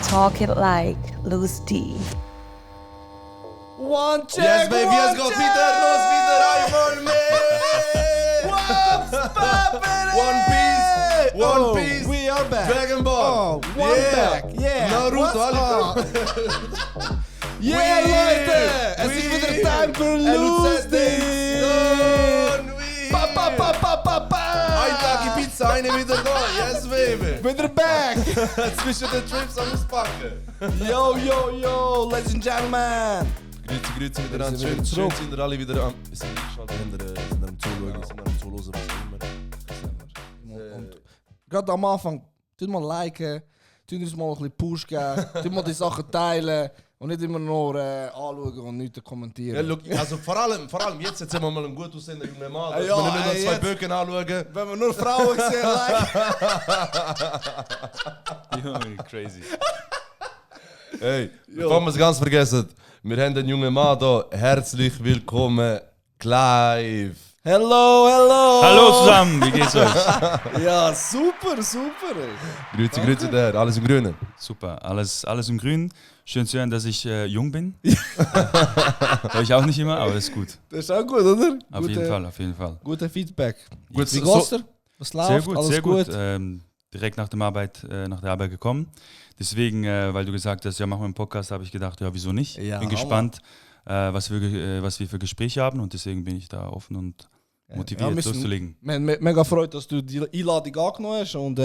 Talk it like Loose D. One check, Yes, baby, one es geht check. wieder los, wieder einmal mehr. One Piece, We are back. Dragon Ball, One back, yeah. Naruto, What's alle. up? Yeah, Leute, es ist wieder Time für Loose D. Pa, pa, pa, pa, pa, pa. Ein Tag Pizza, eine wieder da. Yes, baby. Wieder back. Zwischen den Trips am Auspacken. Yo, ladies and gentlemen. Grüezi Wir miteinander. sind Schön, wieder zurück. sind ihr alle wieder am... Sind am Zuschauen, sind am Zuhören, was auch immer. Und gerade am Anfang, tut mal liken, tut uns mal ein bisschen Push geben, tut mal die Sachen teilen und nicht immer nur anschauen und nichts Ja, kommentieren. look, also vor allem jetzt sehen wir mal einen gut aussehenden jungen Mann, dass Ja, wir nicht nur ey, zwei jetzt. Böcken anschauen. Wenn wir nur Frauen sehen, liken. Crazy. Hey, bevor wir es ganz vergessen, wir haben einen jungen Mann hier. Herzlich willkommen, Clive. Hello. Hallo zusammen, wie geht's euch? Ja, super. Ey. Grüezi der, alles im Grünen. Super, alles im Grün. Schön zu hören, dass ich jung bin. Hör ich auch nicht immer, aber das ist gut. Das ist auch gut, oder? Auf jeden Fall. Guter Feedback. Gut, Wie geht's dir? Was läuft? Sehr gut. Alles Direkt nach der Arbeit gekommen. Deswegen, weil du gesagt hast, ja, machen wir einen Podcast, habe ich gedacht, ja, wieso nicht? Ja, Bin gespannt, was wir für Gespräche haben und deswegen bin ich da offen und motiviert, loszulegen. Wir haben mega Freude, dass du die Einladung angenommen hast und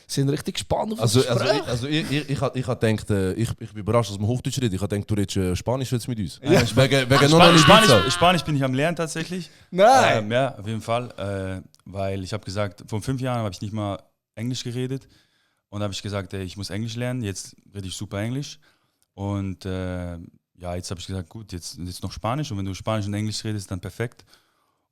sind richtig gespannt auf das Gespräch. Ich habe gedacht, ich bin überrascht, dass wir Hochdeutsch reden. Ich habe gedacht, du redest Spanisch jetzt mit uns. Wegen nur noch Spanisch bin ich am Lernen tatsächlich. Nein! Ja, auf jeden Fall. Weil ich habe gesagt, vor 5 Jahren habe ich nicht mal Englisch geredet. Und habe ich gesagt, ey, ich muss Englisch lernen. Jetzt rede ich super Englisch. Und jetzt habe ich gesagt, gut, jetzt noch Spanisch. Und wenn du Spanisch und Englisch redest, dann perfekt.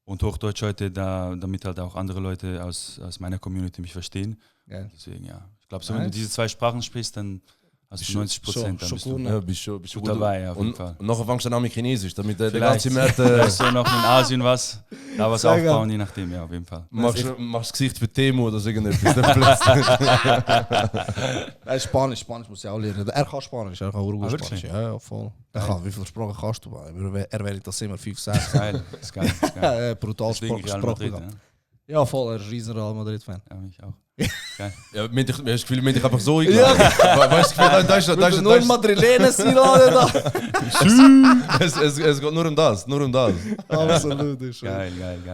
Und Hochdeutsch heute, damit halt auch andere Leute aus meiner Community mich verstehen. Ja. Deswegen, ja. Ich glaube, so, wenn du diese 2 Sprachen sprichst, dann hast du 90%. Dann bist du Ja, bist schon gut dabei, auf jeden Fall. Und nachher fängst du dann an mit Chinesisch, damit der Vielleicht, ganze Markt... vielleicht so noch in Asien was Sehr aufbauen, je nachdem, ja, auf jeden Fall. machst das Gesicht für Temo oder so irgendetwas. Dann plötzlich. Nein, Spanisch muss ich auch lernen. Er kann Spanisch, er kann Uruguay wirklich? Spanisch. Ja, voll. Wie viele Sprachen kannst du? Er wählt das immer 5, 6. Geil, ist geil. Brutal Deswegen Real Madrid, Sprachen. ja. Ja, voll, er ist ein riesen Real Madrid-Fan. Ja, ich auch. Ja, hast du das Gefühl, wir dich einfach so eingeladen? Weißt du, das ist... Nur Madrilenes einladen da. Es geht nur um das. Absolut. Das Geil.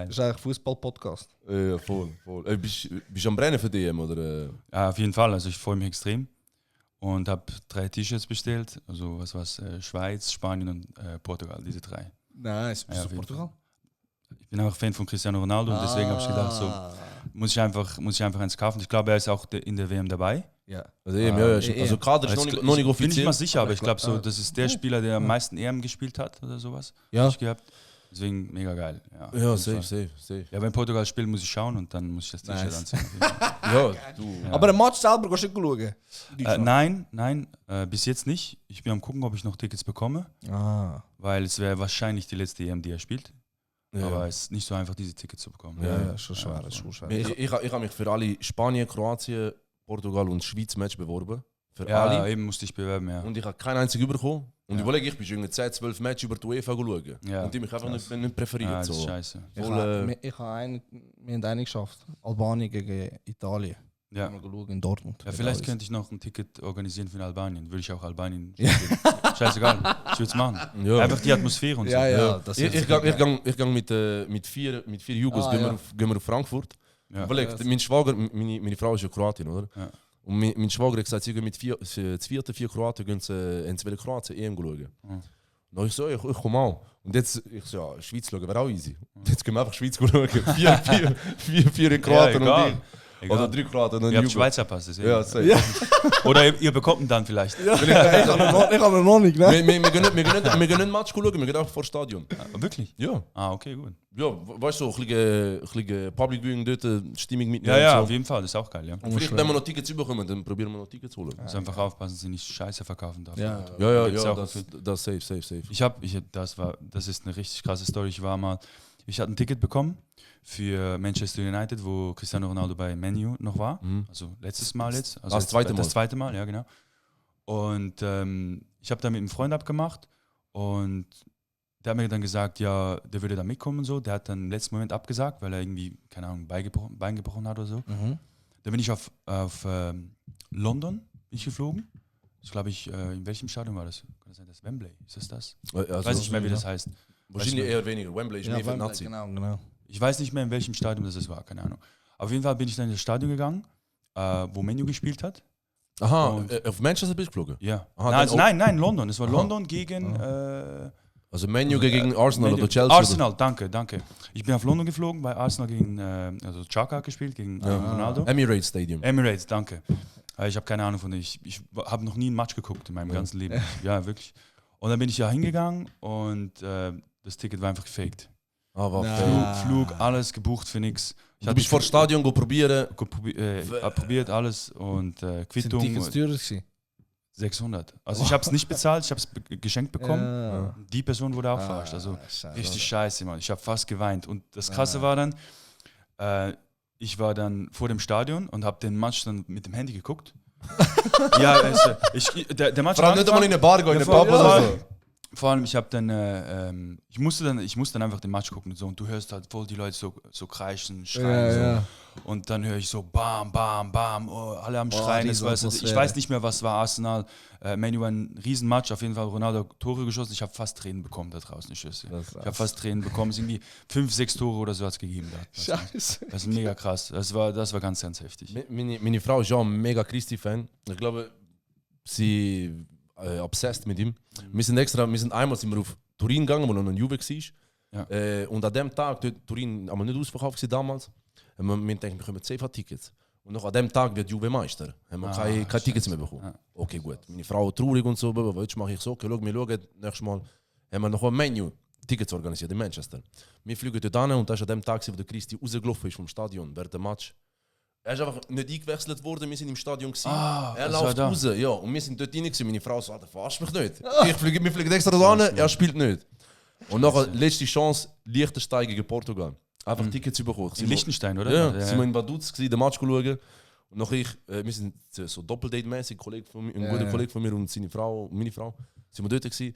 ist eigentlich Fußball-Podcast. Ja, voll. Bist du am Brennen für DM, oder? Ja, auf jeden Fall. Also ich freue mich extrem und habe 3 T-Shirts bestellt. Also Schweiz, Spanien und Portugal, diese 3. Nice. Bist Ja, du auf jeden Portugal? Ich bin auch Fan von Cristiano Ronaldo und deswegen habe ich gedacht, so muss ich einfach eins kaufen. Ich glaube, er ist auch in der WM dabei. Ja. Also Kader ist noch nicht Bin nicht offiziell. mal sicher, aber ich glaube so, das ist der Spieler, der am meisten EM gespielt hat oder sowas. Ja. Hab ich gehabt. Deswegen mega geil. Ja, Ja, auf jeden Fall. safe. Ja, wenn Portugal spielt, muss ich schauen und dann muss ich das T-Shirt Nice. anziehen. Ja, du. Ja. Aber den Match selber gehst du nicht schauen? Nein, bis jetzt nicht. Ich bin am gucken, ob ich noch Tickets bekomme, weil es wäre wahrscheinlich die letzte EM, die er spielt. Ja. Aber es ist nicht so einfach, diese Tickets zu bekommen. Ja, schon schwer. Ich habe mich für alle Spanien, Kroatien, Portugal und Schweiz Match beworben. Für Ja, alle. eben musste ich bewerben, ja. Und ich habe keinen einzigen bekommen. Und Ja. überlege, ich bin schon 10, 12 Matches über die UEFA schauen. Ja. Und die mich einfach nicht präferiert. Ah, das ist so. scheiße. Wir haben einen geschafft. Albanien gegen Italien. Ja. Haben wir geschaut in Dortmund. Ja, vielleicht könnte ich noch ein Ticket organisieren für Albanien. Würde ich auch Albanien Ja. spielen. Scheißegal, ich würde es machen. Ja. Einfach die Atmosphäre und so. Ja, das Ich gang mit vier Jugos gehen wir auf Frankfurt. Ja. Überleg, mein Schwager, meine Frau ist ja Kroatin, oder? Ja. Und mein Schwager hat gesagt, sie gehen mit 4 Kroaten gehen sie in Kroatien EM schauen. Mhm. Dann ich so, ich komme auch. Und jetzt, ich so, ja, Schweiz schauen wäre auch easy. Und jetzt gehen wir einfach Schweiz schauen. 4 in Kroaten Ja, und ich. Oder 3 Kroaten und Ihr ein habt Jugo. Schweizer Pass, das Ja, safe. Ja. Oder ihr bekommt ihn dann vielleicht. Ich habe noch nicht, ne? Wir gehen nicht Match schauen, wir gehen einfach vor das Stadion. Ah, wirklich? Ja. Ah, okay, gut. Ja, weißt du, so, ein bisschen Public Viewing dort, Stimmung mitnehmen. Ja, und auf so. jeden Fall, das ist auch geil, ja. Und vielleicht, wenn wir noch Tickets bekommen, dann probieren wir noch Tickets zu holen. Also einfach aufpassen, dass sie nicht Scheiße verkaufen darf. Ja. Gibt's auch Das safe. Das ist eine richtig krasse Story. Ich hatte ein Ticket bekommen für Manchester United, wo Cristiano Ronaldo bei Man U noch war. Mhm. Also letztes Mal jetzt. Also Das zweite Mal. Das zweite Mal, ja genau. Und ich habe da mit einem Freund abgemacht und der hat mir dann gesagt, ja, der würde da mitkommen und so. Der hat dann im letzten Moment abgesagt, weil er irgendwie, keine Ahnung, Bein gebrochen hat oder so. Mhm. Dann bin ich auf London geflogen. Das glaube ich, in welchem Stadion war das? Kann das sein, das Wembley? Ist das das? Also, Ich weiß nicht mehr, wie das heißt. Wahrscheinlich eher weniger. Wembley ist mehr für Nazi. Genau. Ich weiß nicht mehr, in welchem Stadion das war, keine Ahnung. Auf jeden Fall bin ich dann in das Stadion gegangen, wo Menu gespielt hat. Aha, Und- auf Manchester bist du geflogen? Ja. Aha, Nein, London. Es war Aha. London gegen Also Menu gegen Arsenal Menu- oder Chelsea? Arsenal, danke. Ich bin auf London geflogen, bei Arsenal gegen, also Xhaka hat gespielt, gegen Ronaldo. Emirates Stadium. Emirates, danke. Ich habe keine Ahnung von denen. Ich habe noch nie ein Match geguckt in meinem ganzen Leben. Ja, wirklich. Und dann bin ich da hingegangen und das Ticket war einfach gefaked. Aber Flug, alles gebucht für nichts. du bist vor dem Stadion probieren. Probiert alles und Sind Quittung Tickets teurer gewesen? 600. Also ich habe es nicht bezahlt, ich habe es geschenkt bekommen. Ja. Die Person wurde auch verarscht. Also scheiße. richtig scheiße, Mann. Ich habe fast geweint. Und das Krasse war dann, ich war dann vor dem Stadion und habe den Match dann mit dem Handy geguckt. Ja, also, der Match Vor allem nicht einmal in eine Bar gehen, in eine vor- Pub oder so. Vor allem, ich habe dann, ich musste dann einfach den Match gucken und so. Und du hörst halt voll die Leute so kreischen, schreien. So. Ja. Und dann höre ich so bam, bam, bam, oh, alle am Schreien. diese Ich Atmosphäre. weiß nicht mehr, was war Arsenal. Manu war ein Riesenmatch, auf jeden Fall Ronaldo Tore geschossen. Ich habe fast Tränen bekommen da draußen. Ich habe fast Tränen bekommen. Es sind irgendwie 5, 6 Tore oder so hat es gegeben. Da. Scheiße. Das ist mega krass. Das war ganz, ganz heftig. Meine Frau ist ja ein mega Christi-Fan. Ich glaube, sie obsessed mit ihm. Wir sind einmal auf Turin gegangen, wo noch ein Juve war. Ja. Und an dem Tag, dort Turin haben wir nicht ausverkauft gewesen damals, haben wir gedacht, wir bekommen CFA-Tickets. Und noch an dem Tag wird Juve Meister. Haben wir keine Tickets mehr bekommen. Ja. Okay, gut. Meine Frau traurig und so, aber jetzt mache ich so, okay, wir schauen, nächstes Mal haben wir noch ein Menu Tickets organisiert in Manchester. Wir fliegen dort hin und das war an dem Tag, wo der Christi rausgelaufen ist vom Stadion während dem Match. Er ist einfach nicht eingewechselt worden, wir sind im Stadion gewesen. Er das war läuft da. raus, ja, und wir sind dort rein gewesen. Meine Frau so, Alter, verarsch mich nicht. Wir fliegen extra da hin, er spielt nicht. Und nachher, letzte Chance, Liechtenstein gegen Portugal. Einfach Tickets bekommen. In Liechtenstein, oder? Ja, sind wir in Vaduz gewesen, den Match schauen. Und nachher wir sind so Doppeldate-mäßig, ein guter Kollege von mir und seine Frau und meine Frau, sind wir dort gewesen.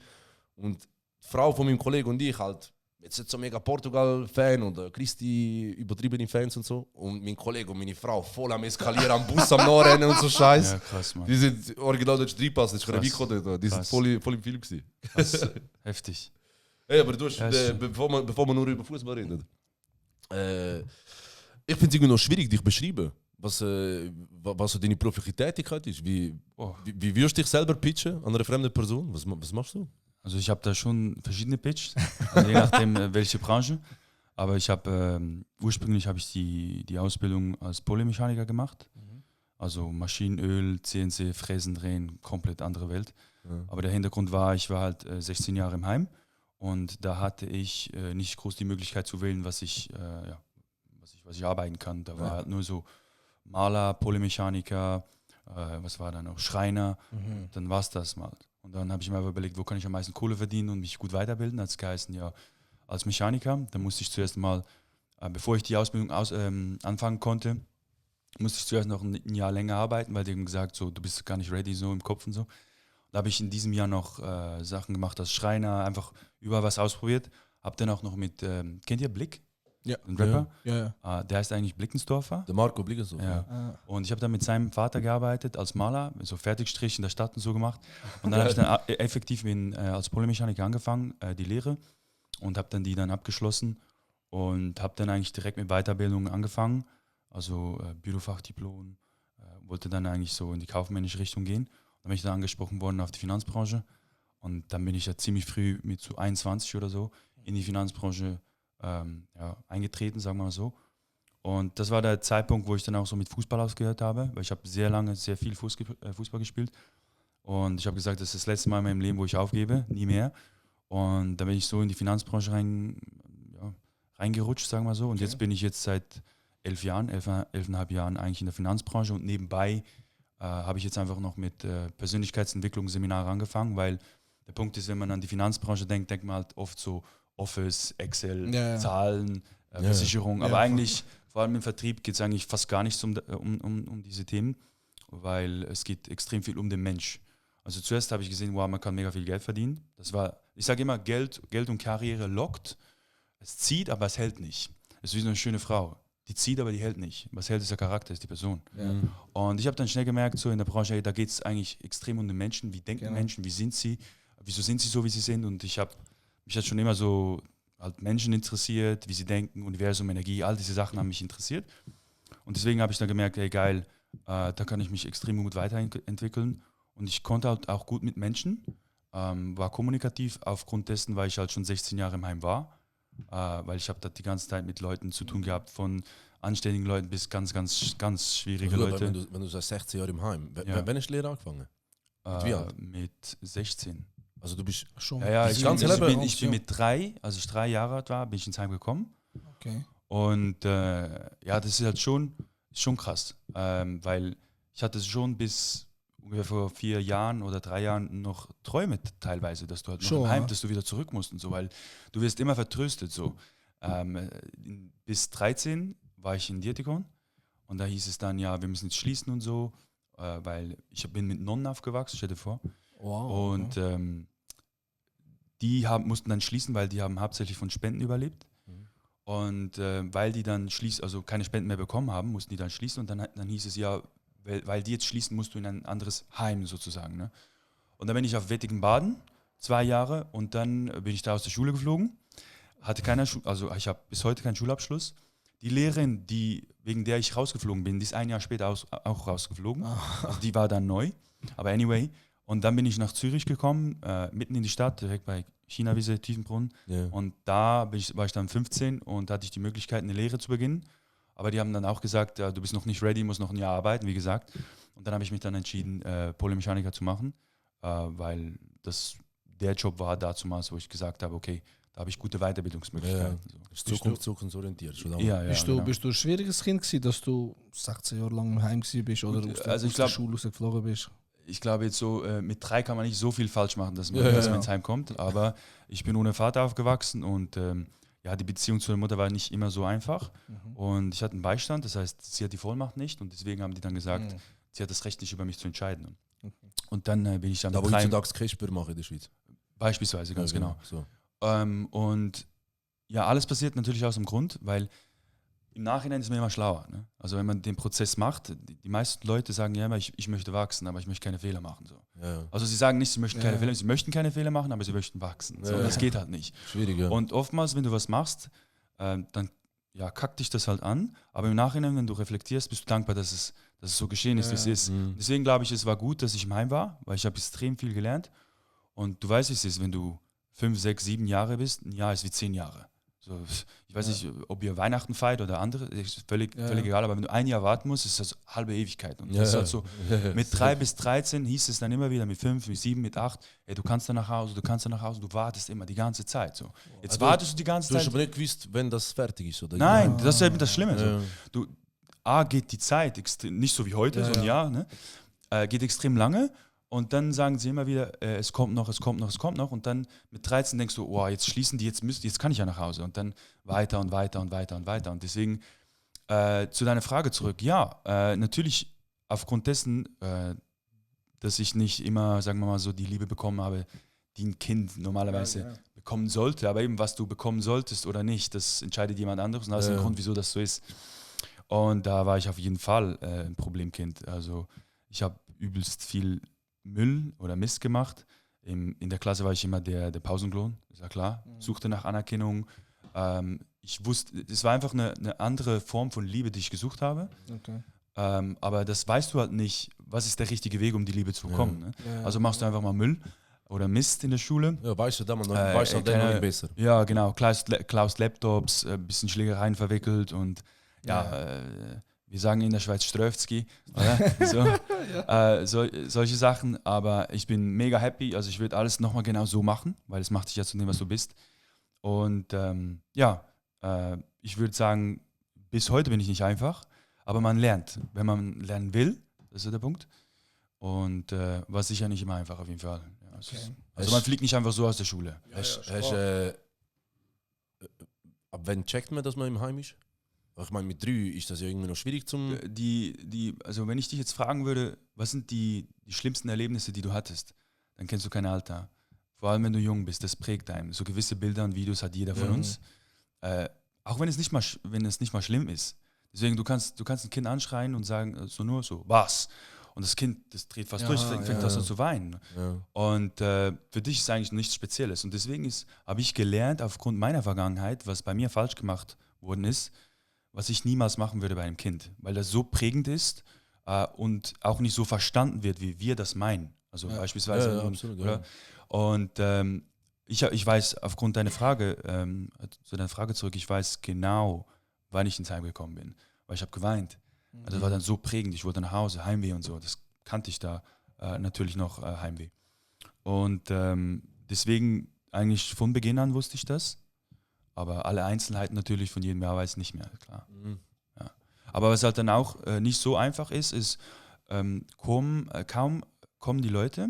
Und die Frau von meinem Kollegen und ich halt, jetzt nicht so mega Portugal-Fan oder Christi übertriebene Fans und so. Und mein Kollege und meine Frau voll am Eskalieren, am Bus am Nachrennen und so Scheiß. Ja, krass, Mann. Die sind original durch die Pass, das ist Krass. Vico dort. Die sind Krass. voll im Film gewesen. Krass. Heftig. Hey, aber du hast, Ja, ist- bevor wir nur über Fußball reden, ich finde es irgendwie noch schwierig, dich zu beschreiben, was so deine berufliche Tätigkeit ist. Wie wirst du dich selber pitchen an einer fremden Person? Was machst du? Also ich habe da schon verschiedene Pitches, also je nachdem welche Branche. Aber ich habe ursprünglich habe ich die Ausbildung als Polymechaniker gemacht. Also Maschinenöl, CNC, Fräsen drehen, komplett andere Welt. Ja. Aber der Hintergrund war, ich war halt 16 Jahre im Heim und da hatte ich nicht groß die Möglichkeit zu wählen, was ich arbeiten kann. Da war halt nur so Maler, Polymechaniker, was war da noch, Schreiner, dann war es das mal. Und dann habe ich mir aber überlegt, wo kann ich am meisten Kohle verdienen und mich gut weiterbilden. Hat es geheißen, ja, als Mechaniker. Da musste ich zuerst mal, bevor ich die Ausbildung anfangen konnte, musste ich zuerst noch ein Jahr länger arbeiten, weil die haben gesagt, so, du bist gar nicht ready so im Kopf und so. Da habe ich in diesem Jahr noch Sachen gemacht als Schreiner, einfach überall was ausprobiert. Habe dann auch noch mit, kennt ihr Blick? Ja. Ein Rapper? Ja. Der heißt eigentlich Blickensdorfer. Der Marco Blickensdorf. Ja. Und ich habe dann mit seinem Vater gearbeitet als Maler, so Fertigstrich in der Stadt und so gemacht. Und dann habe ich dann effektiv als Polymechaniker angefangen, die Lehre, und habe dann die dann abgeschlossen und habe dann eigentlich direkt mit Weiterbildung angefangen, also Bürofachdiplom, wollte dann eigentlich so in die kaufmännische Richtung gehen. Dann bin ich dann angesprochen worden auf die Finanzbranche und dann bin ich ja ziemlich früh mit so 21 oder so in die Finanzbranche eingetreten, sagen wir mal so. Und das war der Zeitpunkt, wo ich dann auch so mit Fußball ausgehört habe, weil ich habe sehr lange, sehr viel Fußball gespielt. Und ich habe gesagt, das ist das letzte Mal in meinem Leben, wo ich aufgebe, nie mehr. Und dann bin ich so in die Finanzbranche reingerutscht, sagen wir so. Und jetzt bin ich jetzt seit 11,5 Jahren eigentlich in der Finanzbranche und nebenbei habe ich jetzt einfach noch mit Persönlichkeitsentwicklungsseminaren angefangen, weil der Punkt ist, wenn man an die Finanzbranche denkt, denkt man halt oft so Office, Excel, Zahlen, Versicherung. Aber eigentlich, vor allem im Vertrieb, geht es eigentlich fast gar nicht um diese Themen, weil es geht extrem viel um den Mensch. Also zuerst habe ich gesehen, wow, man kann mega viel Geld verdienen. Ich sage immer, Geld und Karriere lockt. Es zieht, aber es hält nicht. Es ist wie so eine schöne Frau. Die zieht, aber die hält nicht. Was hält, ist der Charakter, ist die Person. Ja. Und ich habe dann schnell gemerkt, so in der Branche, da geht es eigentlich extrem um den Menschen. Wie denken Menschen, wie sind sie? Wieso sind sie so, wie sie sind? Und mich hat schon immer so halt Menschen interessiert, wie sie denken, Universum, Energie, all diese Sachen haben mich interessiert. Und deswegen habe ich dann gemerkt, ey geil, da kann ich mich extrem gut weiterentwickeln. Und ich konnte halt auch gut mit Menschen, war kommunikativ aufgrund dessen, weil ich halt schon 16 Jahre im Heim war. Weil ich habe da die ganze Zeit mit Leuten zu tun gehabt, von anständigen Leuten bis ganz, ganz, ganz schwierige Also, Leute. wenn du sagst 16 Jahre im Heim, Ja. wann hast du Lehre angefangen? Mit wie alt? Mit 16. Also du bist Schon. Ja, Das ich ganze Leben? bin mit 3, als ich 3 Jahre alt war, bin ich ins Heim gekommen. Okay. Und ja, das ist halt schon krass, weil ich hatte schon bis ungefähr vor 4 Jahren oder 3 Jahren noch Träume teilweise, dass du halt noch Schon, im Heim, ja. dass du wieder zurück musst und so, weil du wirst immer vertröstet so. Bis 13 war ich in Dietikon und da hieß es dann, ja, wir müssen jetzt schließen und so, weil ich bin mit Nonnen aufgewachsen, stell dir vor. Wow. Und die mussten dann schließen, weil die haben hauptsächlich von Spenden überlebt. Und weil die dann also keine Spenden mehr bekommen haben, mussten die dann schließen. Und dann hieß es ja, weil die jetzt schließen, musst du in ein anderes Heim sozusagen. Ne? Und dann bin ich auf Wettigen-Baden, 2 Jahre. Und dann bin ich da aus der Schule geflogen. Hatte also ich habe bis heute keinen Schulabschluss. Die Lehrerin, wegen der ich rausgeflogen bin, die ist 1 Jahr später auch rausgeflogen. Also die war dann neu. Aber anyway. Und dann bin ich nach Zürich gekommen, mitten in die Stadt, direkt bei China-Wiese, Tiefenbrunn. Ja. Und da war ich dann 15 und hatte ich die Möglichkeit, eine Lehre zu beginnen. Aber die haben dann auch gesagt, du bist noch nicht ready, musst noch ein Jahr arbeiten, wie gesagt. Und dann habe ich mich dann entschieden, Polymechaniker zu machen, weil der Job war damals, wo ich gesagt habe, okay, da habe ich gute Weiterbildungsmöglichkeiten. So. Ist zukunftsorientiert. Schon lange. Ja, Bist genau. du ein schwieriges Kind gewesen, dass du 16 Jahre lang im Heim bist oder Gut, aus also ich der glaub- Schule rausgeflogen bist? Ich glaube jetzt so, mit 3 kann man nicht so viel falsch machen, dass man, Ja, dass ja. man ins Heim kommt. Aber ich bin ohne Vater aufgewachsen und ja, die Beziehung zu der Mutter war nicht immer so einfach. Und ich hatte einen Beistand, das heißt, sie hat die Vollmacht nicht und deswegen haben die dann gesagt, sie hat das Recht nicht über mich zu entscheiden. Und dann bin ich dann Da mit wo 3 heutzutage CRISPR machen in der Schweiz. beispielsweise, ganz Ja, genau. So. Und ja, alles passiert natürlich aus dem Grund, weil im Nachhinein ist man immer schlauer. Ne? Also wenn man den Prozess macht, die meisten Leute sagen ja immer, ich möchte wachsen, aber ich möchte keine Fehler machen. So. Ja. Also sie sagen nicht, sie möchten keine Ja. Fehler, sie möchten keine Fehler machen, aber sie möchten wachsen. So, Ja. das geht halt nicht. Schwierig, ja. Und oftmals, wenn du was machst, dann kackt dich das halt an, aber im Nachhinein, wenn du reflektierst, bist du dankbar, dass es so geschehen ist, wie es ist. Mhm. Deswegen glaube ich, es war gut, dass ich im Heim war, weil ich habe extrem viel gelernt. Und du weißt, wie es ist, wenn du 5, 6, 7 Jahre bist, ein Jahr ist wie 10 Jahre. So, ich weiß nicht, ob ihr Weihnachten feiert oder andere, ist völlig egal, aber wenn du 1 Jahr warten musst, ist das halbe Ewigkeit. Und das ist halt so, mit 3 bis 13 hieß es dann immer wieder, mit 5, mit 7, mit 8, ey, du kannst da nach Hause, du wartest immer die ganze Zeit. So. Jetzt wartest du die ganze Du hast Zeit. aber nicht gewusst, wenn das fertig ist, oder? Nein, das ist eben das Schlimme. Ja. So. Geht die Zeit nicht so wie heute, so ein Jahr, ne? Geht extrem lange. Und dann sagen sie immer wieder, es kommt noch. Und dann mit 13 denkst du, oh, jetzt schließen die, jetzt kann ich ja nach Hause. Und dann weiter und weiter und weiter und weiter. Und deswegen zu deiner Frage zurück. Ja, natürlich aufgrund dessen, dass ich nicht immer, sagen wir mal so, die Liebe bekommen habe, die ein Kind normalerweise bekommen sollte. Aber eben, was du bekommen solltest oder nicht, das entscheidet jemand anderes. Und das ist ein Grund, wieso das so ist. Und da war ich auf jeden Fall ein Problemkind. Also ich habe übelst viel Müll oder Mist gemacht. In der Klasse war ich immer der Pausenklon, ist ja klar. Suchte nach Anerkennung. Ich wusste, es war einfach eine andere Form von Liebe, die ich gesucht habe. Okay. Aber das weißt du halt nicht, was ist der richtige Weg, um die Liebe zu bekommen. Ne? Ja. Also machst du einfach mal Müll oder Mist in der Schule. Ja, weißt du, dann weißt du dann noch besser. Ja, genau. Klaus Laptops, ein bisschen Schlägereien verwickelt und wir sagen in der Schweiz Ströfzki, solche Sachen, aber ich bin mega happy, also ich würde alles nochmal genau so machen, weil es macht dich ja zu dem, was du bist. Und ich würde sagen, bis heute bin ich nicht einfach, aber man lernt, wenn man lernen will, das ist der Punkt. Und war sicher nicht immer einfach auf jeden Fall. Ja, also man fliegt nicht einfach so aus der Schule. Ab wann checkt man, dass man im Heim ist? Ich meine, mit 3 ist das ja irgendwie noch schwierig zum... Also wenn ich dich jetzt fragen würde, was sind die schlimmsten Erlebnisse, die du hattest, dann kennst du kein Alter. Vor allem, wenn du jung bist, das prägt einem. So gewisse Bilder und Videos hat jeder von uns. Auch wenn es nicht mal schlimm ist. Deswegen, du kannst ein Kind anschreien und sagen, nur so, was? Und das Kind, das dreht fast durch, fängt das an zu weinen. Ja. Und für dich ist eigentlich nichts Spezielles. Und deswegen habe ich gelernt, aufgrund meiner Vergangenheit, was bei mir falsch gemacht worden ist, was ich niemals machen würde bei einem Kind. Weil das so prägend ist und auch nicht so verstanden wird, wie wir das meinen. Also beispielsweise. Absolut, oder? Ja. Und ich weiß, aufgrund deiner Frage, zu deiner Frage zurück, ich weiß genau, wann ich ins Heim gekommen bin. Weil ich habe geweint. Also das war dann so prägend. Ich wollte nach Hause, Heimweh und so. Das kannte ich da natürlich noch, Heimweh. Und deswegen eigentlich von Beginn an wusste ich das. Aber alle Einzelheiten natürlich von jedem Jahr weiß ich nicht mehr, klar. Ja. Aber was halt dann auch nicht so einfach ist kaum kommen die Leute,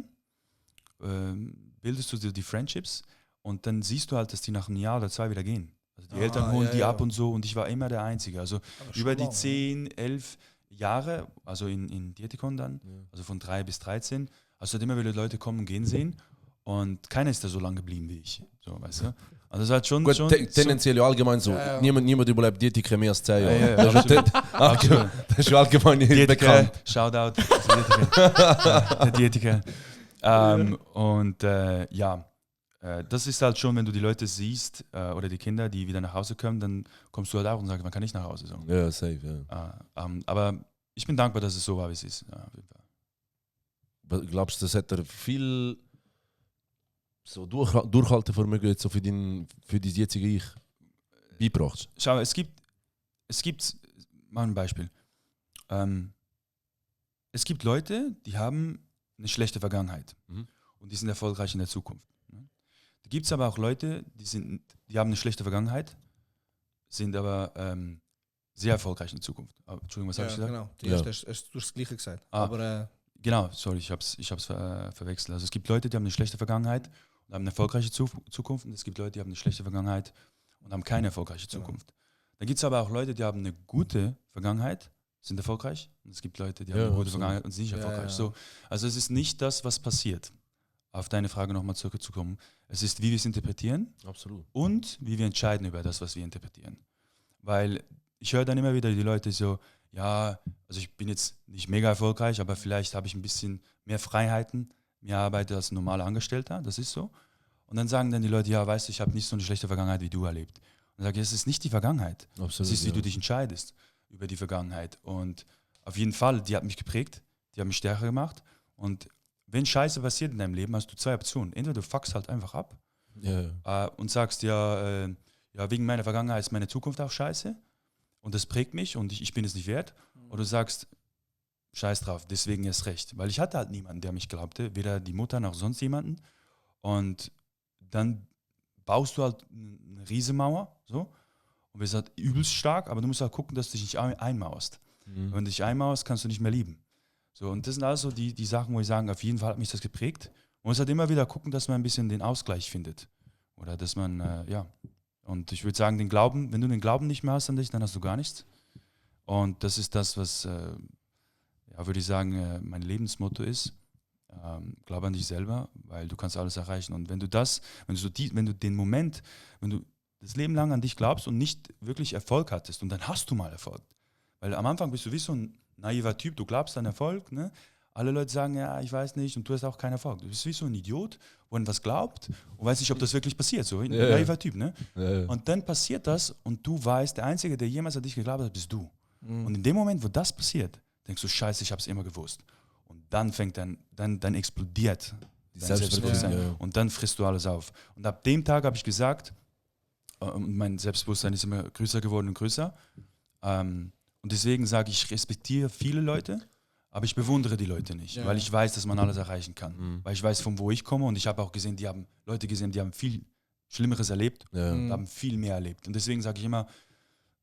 bildest du die Friendships und dann siehst du halt, dass die nach einem Jahr oder 2 wieder gehen. Also die Eltern holen die ab und so und ich war immer der Einzige. Also über die 10, 11 Jahre, also in Dietikon dann, also von 3 bis 13, hast du halt immer wieder Leute kommen und gehen sehen und keiner ist da so lange geblieben wie ich. So, weißt du? Also das ist halt schon... Gut, tendenziell ja allgemein so. Ja. Niemand überlebt Dietikon mehr als 10 Jahre. Ja, das ist schon allgemein bekannt. Shoutout. Der Dietiker. Das ist halt schon, wenn du die Leute siehst oder die Kinder, die wieder nach Hause kommen, dann kommst du halt auch und sagst, man kann nicht nach Hause. So. Ja, safe, ja. Aber ich bin dankbar, dass es so war, wie es ist. Ja, auf jeden Fall. Glaubst du, das hat er viel so Durchhaltevermögen jetzt so für dein jetzige Ich beigebracht? Schau, es gibt, mal ein Beispiel. Es gibt Leute, die haben eine schlechte Vergangenheit und die sind erfolgreich in der Zukunft. Da gibt es aber auch Leute, die haben eine schlechte Vergangenheit, sind aber sehr erfolgreich in der Zukunft. Entschuldigung, was habe ich gesagt? Genau, du hast das Gleiche gesagt. Genau, sorry, ich hab's verwechselt. Also es gibt Leute, die haben eine schlechte Vergangenheit und haben eine erfolgreiche Zukunft und es gibt Leute, die haben eine schlechte Vergangenheit und haben keine erfolgreiche Zukunft. Dann gibt es aber auch Leute, die haben eine gute Vergangenheit, sind erfolgreich und es gibt Leute, die haben eine gute Vergangenheit und sind nicht erfolgreich. So, also es ist nicht das, was passiert. Auf deine Frage nochmal zurückzukommen. Es ist, wie wir es interpretieren. Absolut. Und wie wir entscheiden über das, was wir interpretieren. Weil ich höre dann immer wieder die Leute so, ja, also ich bin jetzt nicht mega erfolgreich, aber vielleicht habe ich ein bisschen mehr Freiheiten, mehr Arbeit als ein normaler Angestellter, das ist so. Und dann sagen dann die Leute, ja, weißt du, ich habe nicht so eine schlechte Vergangenheit wie du erlebt. Und dann sage ich, es ist nicht die Vergangenheit. Absolut, es ist, wie du dich entscheidest über die Vergangenheit. Und auf jeden Fall, die hat mich geprägt, die hat mich stärker gemacht. Und wenn Scheiße passiert in deinem Leben, hast du 2 Optionen. Entweder du fuckst halt einfach ab und sagst, ja, wegen meiner Vergangenheit ist meine Zukunft auch scheiße und das prägt mich und ich bin es nicht wert. Oder du sagst, scheiß drauf, deswegen erst recht. Weil ich hatte halt niemanden, der mich glaubte, weder die Mutter noch sonst jemanden. Und dann baust du halt eine Riesenmauer, so, und bist halt übelst stark, aber du musst halt gucken, dass du dich nicht einmauerst. Wenn du dich einmauerst, kannst du nicht mehr lieben. So, und das sind also die Sachen, wo ich sage, auf jeden Fall hat mich das geprägt. Man muss halt immer wieder gucken, dass man ein bisschen den Ausgleich findet. Oder dass man, Und ich würde sagen, den Glauben, wenn du den Glauben nicht mehr hast an dich, dann hast du gar nichts. Und das ist das, was, würde ich sagen, mein Lebensmotto ist. Glaube an dich selber, weil du kannst alles erreichen. Und wenn du das Leben lang an dich glaubst und nicht wirklich Erfolg hattest, und dann hast du mal Erfolg. Weil am Anfang bist du wie so ein naiver Typ, du glaubst an Erfolg, ne? Alle Leute sagen, ja, ich weiß nicht, und du hast auch keinen Erfolg. Du bist wie so ein Idiot, wo man was glaubt und weiß nicht, ob das wirklich passiert. So ein naiver Typ, ne? Ja. Und dann passiert das und du weißt, der Einzige, der jemals an dich geglaubt hat, bist du. Und in dem Moment, wo das passiert, denkst du, scheiße, ich habe es immer gewusst. Und dann dann explodiert dein Selbstbewusstsein. Ja. Und dann frisst du alles auf. Und ab dem Tag habe ich gesagt, mein Selbstbewusstsein ist immer größer geworden und größer. Und deswegen sage ich, ich respektiere viele Leute, aber ich bewundere die Leute nicht, weil ich weiß, dass man alles erreichen kann. Weil ich weiß, von wo ich komme und ich habe auch gesehen, die haben viel Schlimmeres erlebt und haben viel mehr erlebt. Und deswegen sage ich immer,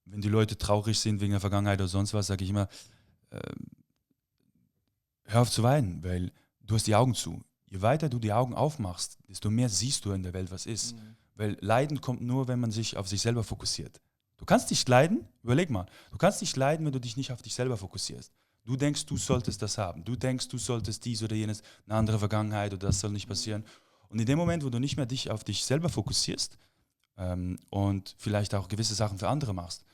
wenn die Leute traurig sind wegen der Vergangenheit oder sonst was, sage ich immer, hör auf zu weinen, weil du hast die Augen zu. Je weiter du die Augen aufmachst, desto mehr siehst du in der Welt, was ist. Weil Leiden kommt nur, wenn man sich auf sich selber fokussiert. Du kannst nicht leiden, überleg mal, du kannst nicht leiden, wenn du dich nicht auf dich selber fokussierst. Du denkst, du solltest das haben. Du denkst, du solltest dies oder jenes, eine andere Vergangenheit oder das soll nicht passieren. Und in dem Moment, wo du nicht mehr dich auf dich selber fokussierst und vielleicht auch gewisse Sachen für andere machst,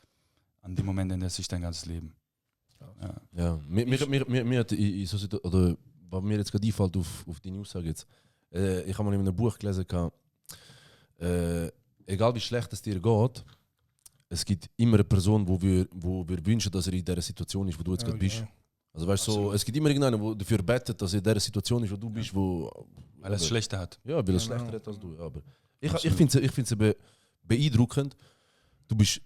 an dem Moment ändert sich dein ganzes Leben. Ja, mir hat oder was mir jetzt gerade einfällt auf die Aussage jetzt. Ich habe mal in einem Buch gelesen, egal wie schlecht es dir geht, es gibt immer eine Person, wo wir wünschen, dass er in der Situation ist, wo du jetzt gerade bist. Also weißt so, es gibt immer irgendeinen, der dafür bettet, dass er in der Situation ist, wo du bist, Weil er es schlechter hat. Ja, weil er es schlechter hat als du. Ja, aber ich finde es beeindruckend. Du bist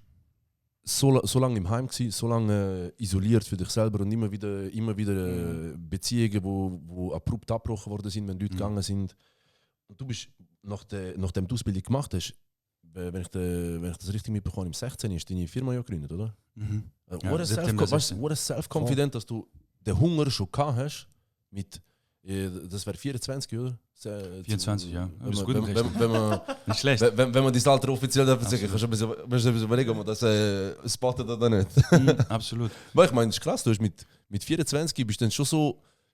so lange im Heim gewesen, so lange isoliert für dich selber und immer wieder Beziehungen, wo abrupt abgebrochen worden sind, wenn Leute gegangen sind. Und du bist, nachdem du Ausbildung gemacht hast, wenn ich das richtig mitbekomme, im 16 ist deine Firma ja gegründet, oder? What a self-confident, dass du den Hunger schon gehabt hast mit, das wäre 24, oder? 24, ja. Wenn man, nicht schlecht. wenn man das Alter offiziell darf sagen, kannst du ein bisschen überlegen, ob man das spottet oder nicht. Absolut. Weil ich meine, das ist krass, du hast mit 24 bist dann schon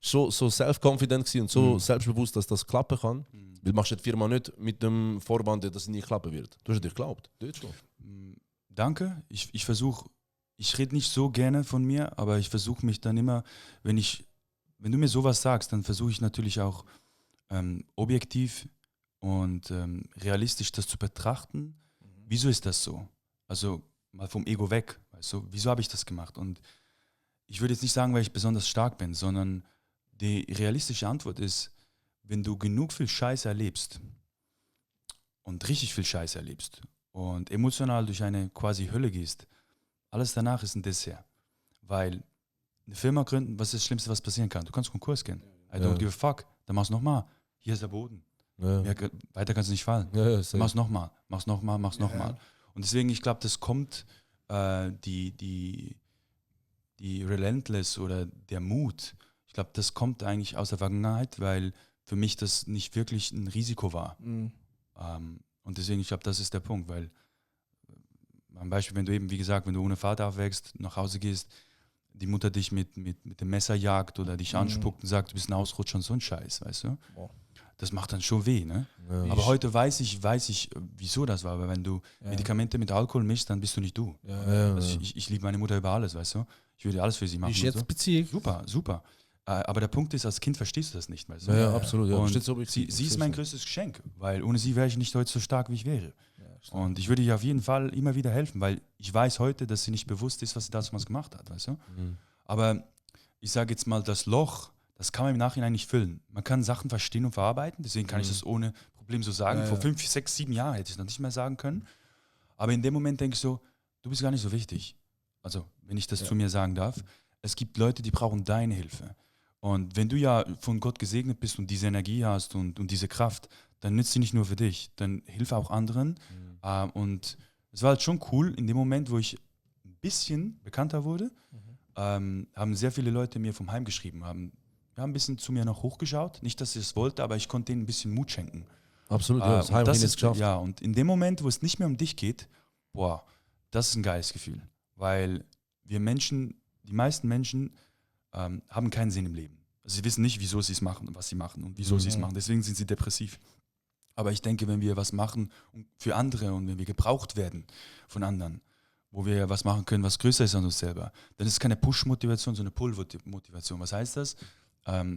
so self-confident gewesen und so selbstbewusst, dass das klappen kann. Weil du machst die Firma nicht mit dem Vorwand, dass es nie klappen wird. Du hast dir geglaubt. Danke. Ich versuche, ich rede nicht so gerne von mir, aber ich versuche mich dann immer, wenn du mir sowas sagst, dann versuche ich natürlich auch objektiv und realistisch das zu betrachten. Wieso ist das so? Also mal vom Ego weg. Weißt du? Wieso habe ich das gemacht? Und ich würde jetzt nicht sagen, weil ich besonders stark bin, sondern die realistische Antwort ist, wenn du genug viel Scheiße erlebst und richtig viel Scheiße erlebst und emotional durch eine quasi Hölle gehst, alles danach ist ein Dessert. Weil eine Firma gründen, was ist das Schlimmste, was passieren kann? Du kannst Konkurs gehen. I don't give a fuck. Dann mach's nochmal. Hier ist der Boden. Ja, weiter kannst du nicht fallen. Mach's nochmal. Und deswegen, ich glaube, das kommt die Relentless oder der Mut, ich glaube, das kommt eigentlich aus der Vergangenheit, weil für mich das nicht wirklich ein Risiko war. Und deswegen, ich glaube, das ist der Punkt, weil ein Beispiel, wenn du eben, wie gesagt, wenn du ohne Vater aufwächst, nach Hause gehst, die Mutter dich mit dem Messer jagt oder dich anspuckt und sagt, du bist ein Ausrutscher und so ein Scheiß, weißt du? Das macht dann schon weh, ne? Ja. Aber heute weiß ich, wieso das war, weil wenn du Medikamente mit Alkohol mischst, dann bist du nicht du. Also ich liebe meine Mutter über alles, weißt du? Ich würde alles für sie machen. Ist jetzt Beziehung? Super. Aber der Punkt ist, als Kind verstehst du das nicht, weißt du? Ja, absolut. Ja. Und sie ist mein größtes Geschenk, weil ohne sie wäre ich nicht heute so stark, wie ich wäre. Und ich würde ihr auf jeden Fall immer wieder helfen, weil ich weiß heute, dass sie nicht bewusst ist, was sie damals gemacht hat, weißt du? Aber ich sage jetzt mal, das Loch, das kann man im Nachhinein nicht füllen. Man kann Sachen verstehen und verarbeiten, deswegen kann ich das ohne Problem so sagen. Vor 5, 6, 7 Jahren hätte ich das nicht mehr sagen können. Aber in dem Moment denke ich so, du bist gar nicht so wichtig. Also, wenn ich das zu mir sagen darf. Es gibt Leute, die brauchen deine Hilfe. Und wenn du ja von Gott gesegnet bist und diese Energie hast und diese Kraft, dann nützt sie nicht nur für dich, dann hilf auch anderen. Und es war halt schon cool, in dem Moment, wo ich ein bisschen bekannter wurde, haben sehr viele Leute mir vom Heim geschrieben, wir haben ein bisschen zu mir noch hochgeschaut. Nicht, dass ich es wollte, aber ich konnte denen ein bisschen Mut schenken. Absolut, ja, das Heim ist geschafft. Ja, und in dem Moment, wo es nicht mehr um dich geht, das ist ein geiles Gefühl. Weil die meisten Menschen haben keinen Sinn im Leben. Also sie wissen nicht, wieso sie es machen und was sie machen und wieso sie es machen. Deswegen sind sie depressiv. Aber ich denke, wenn wir was machen für andere und wenn wir gebraucht werden von anderen, wo wir was machen können, was größer ist als uns selber, dann ist es keine Push-Motivation, sondern eine Pull-Motivation. Was heißt das?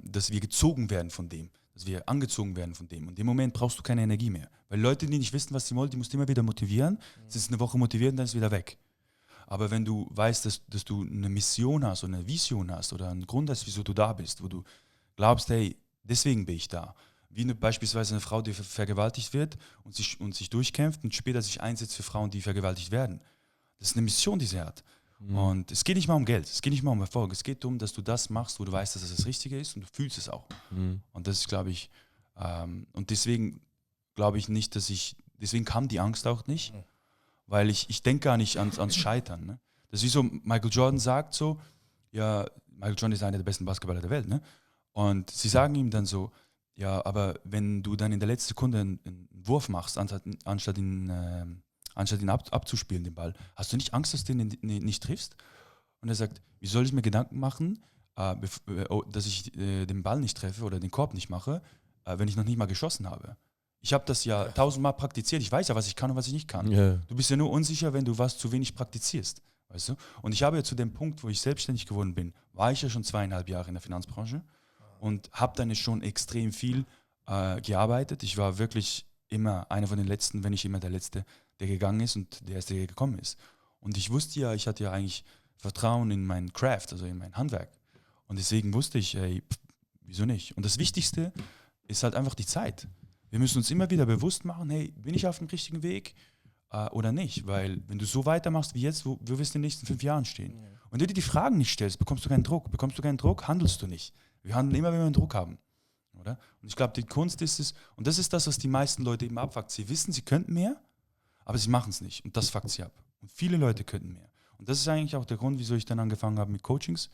Dass wir gezogen werden von dem, dass wir angezogen werden von dem. Und in dem Moment brauchst du keine Energie mehr. Weil Leute, die nicht wissen, was sie wollen, die musst du immer wieder motivieren. Es ist eine Woche motiviert und dann ist es wieder weg. Aber wenn du weißt, dass du eine Mission hast oder eine Vision hast oder einen Grund hast, wieso du da bist, wo du glaubst, hey, deswegen bin ich da. Wie beispielsweise eine Frau, die vergewaltigt wird und sich durchkämpft und später sich einsetzt für Frauen, die vergewaltigt werden. Das ist eine Mission, die sie hat. Und es geht nicht mal um Geld, es geht nicht mal um Erfolg. Es geht darum, dass du das machst, wo du weißt, dass es das Richtige ist und du fühlst es auch. Und das ist, glaube ich, und deswegen glaube ich nicht, deswegen kam die Angst auch nicht, weil ich denke gar nicht ans Scheitern. Ne? Das ist wie so, Michael Jordan sagt so, ja, Michael Jordan ist einer der besten Basketballer der Welt, ne? Und sie sagen ihm dann so, ja, aber wenn du dann in der letzten Sekunde einen Wurf machst, anstatt ihn anstatt ihn abzuspielen, den Ball. Hast du nicht Angst, dass du den nicht triffst? Und er sagt, wie soll ich mir Gedanken machen, dass ich den Ball nicht treffe oder den Korb nicht mache, wenn ich noch nicht mal geschossen habe? Ich habe das ja 1000-mal praktiziert. Ich weiß ja, was ich kann und was ich nicht kann. Yeah. Du bist ja nur unsicher, wenn du was zu wenig praktizierst. Weißt du? Und ich habe ja zu dem Punkt, wo ich selbstständig geworden bin, war ich ja schon 2,5 Jahre in der Finanzbranche und habe dann schon extrem viel gearbeitet. Ich war wirklich immer einer von den Letzten, wenn nicht immer der Letzte, der gegangen ist und der Erste, der gekommen ist. Und ich wusste ja, ich hatte ja eigentlich Vertrauen in mein Craft, also in mein Handwerk. Und deswegen wusste ich, ey, wieso nicht? Und das Wichtigste ist halt einfach die Zeit. Wir müssen uns immer wieder bewusst machen, hey, bin ich auf dem richtigen Weg oder nicht? Weil wenn du so weitermachst wie jetzt, wo wirst du in den nächsten 5 Jahren stehen? Und wenn du dir die Fragen nicht stellst, bekommst du keinen Druck. Bekommst du keinen Druck, handelst du nicht. Wir handeln immer, wenn wir einen Druck haben. Oder? Und ich glaube, die Kunst ist es, und das ist das, was die meisten Leute eben abfuckt. Sie wissen, sie könnten mehr, aber sie machen es nicht. Und das fuckt sie ab. Und viele Leute könnten mehr. Und das ist eigentlich auch der Grund, wieso ich dann angefangen habe mit Coachings,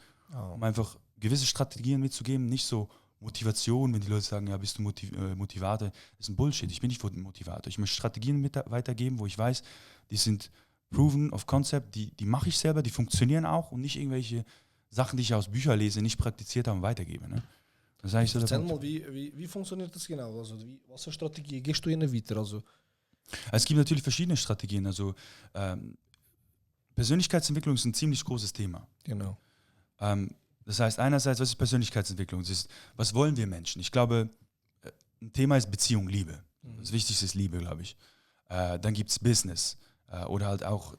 um einfach gewisse Strategien mitzugeben, nicht so Motivation, wenn die Leute sagen, ja, bist du Motivator, das ist ein Bullshit, ich bin nicht Motivator. Ich möchte Strategien weitergeben, wo ich weiß, die sind proven of concept, die mache ich selber, die funktionieren auch und nicht irgendwelche Sachen, die ich aus Büchern lese, nicht praktiziert habe und weitergebe. Ne? Das ist eigentlich so der Erzähl Punkt. mal, wie funktioniert das genau? Also, was für Strategie gehst du ihnen weiter? Also, Es gibt natürlich verschiedene Strategien. Also Persönlichkeitsentwicklung ist ein ziemlich großes Thema. genau. Das heißt, einerseits, was ist Persönlichkeitsentwicklung? Das ist, was wollen wir Menschen? Ich glaube, ein Thema ist Beziehung, Liebe. Das Wichtigste ist Liebe, glaube ich. Dann gibt es Business oder halt auch,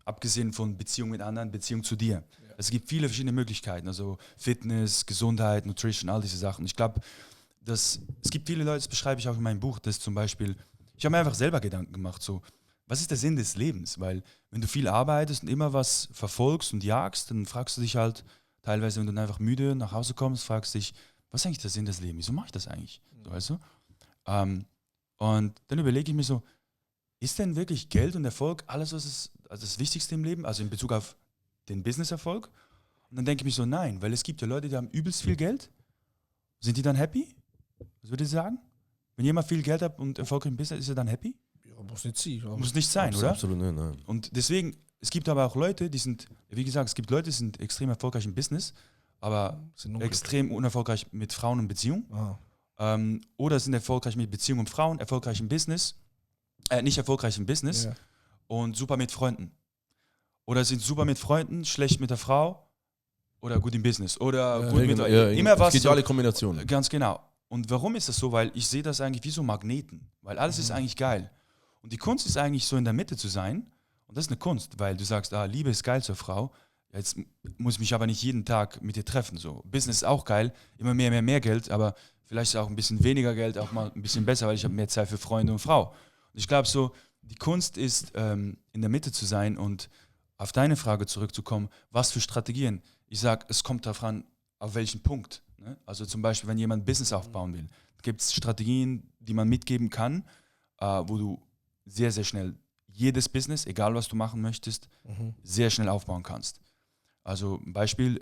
abgesehen von Beziehung mit anderen, Beziehung zu dir. Ja. Es gibt viele verschiedene Möglichkeiten, also Fitness, Gesundheit, Nutrition, all diese Sachen. Ich glaube, es gibt viele Leute, das beschreibe ich auch in meinem Buch, dass zum Beispiel, ich habe mir einfach selber Gedanken gemacht, so, was ist der Sinn des Lebens? Weil wenn du viel arbeitest und immer was verfolgst und jagst, dann fragst du dich halt, teilweise, wenn du dann einfach müde nach Hause kommst, fragst du dich, was ist eigentlich der Sinn des Lebens? Wieso mache ich das eigentlich? So, weißt du? Und dann überlege ich mir so, ist denn wirklich Geld und Erfolg alles, was ist, also das Wichtigste im Leben, also in Bezug auf den Business-Erfolg? Und dann denke ich mir so, nein, weil es gibt ja Leute, die haben übelst viel Geld. Sind die dann happy? Was würdest du sagen? Wenn jemand viel Geld hat und erfolgreich im Business, ist er dann happy? Ja, muss nicht sein. Muss nicht sein, oder? Absolut nicht, nein. Und deswegen, es gibt aber auch Leute, die sind, wie gesagt, es gibt Leute, die sind extrem erfolgreich im Business, aber Sind extrem unerfolgreich mit Frauen und Beziehung. Oder sind erfolgreich mit Beziehung und Frauen, erfolgreich im Business, nicht erfolgreich im Business und super mit Freunden. Oder sind super mit Freunden, schlecht mit der Frau oder gut im Business. Oder gut mit immer was. Es geht ja alle Kombinationen. Ganz genau. Und warum ist das so? Weil ich sehe das eigentlich wie so Magneten. Weil alles ist eigentlich geil. Und die Kunst ist eigentlich so in der Mitte zu sein. Und das ist eine Kunst, weil du sagst, Liebe ist geil zur Frau. Jetzt muss ich mich aber nicht jeden Tag mit dir treffen. So. Business ist auch geil, immer mehr Geld, aber vielleicht auch ein bisschen weniger Geld, auch mal ein bisschen besser, weil ich habe mehr Zeit für Freunde und Frau. Und ich glaube so, die Kunst ist, in der Mitte zu sein und auf deine Frage zurückzukommen, was für Strategien. Ich sage, es kommt darauf an, auf welchen Punkt. Ne? Also zum Beispiel, wenn jemand ein Business aufbauen will, gibt es Strategien, die man mitgeben kann, wo du sehr, sehr schnell jedes Business, egal was du machen möchtest, sehr schnell aufbauen kannst. Also ein Beispiel,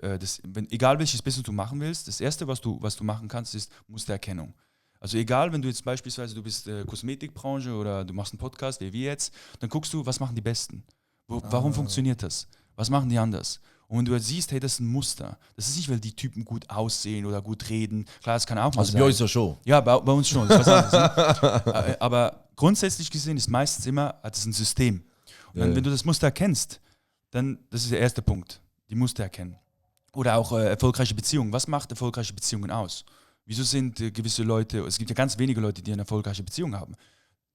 egal welches Business du machen willst, das Erste, was du machen kannst, ist Mustererkennung. Also egal, wenn du jetzt beispielsweise, du bist Kosmetikbranche oder du machst einen Podcast, wie wir jetzt, dann guckst du, was machen die Besten? Warum funktioniert das? Was machen die anders? Und wenn du jetzt siehst, hey, das ist ein Muster. Das ist nicht, weil die Typen gut aussehen oder gut reden. Klar, das kann auch mal Also sein. bei euch ja schon. Ja, bei uns schon. Das ist was anderes, ne? Aber grundsätzlich gesehen ist meistens immer, hat es ein System. Und dann, wenn du das Muster erkennst, dann, das ist der erste Punkt, die Muster erkennen. Oder auch erfolgreiche Beziehungen. Was macht erfolgreiche Beziehungen aus? Wieso sind gewisse Leute, es gibt ja ganz wenige Leute, die eine erfolgreiche Beziehung haben.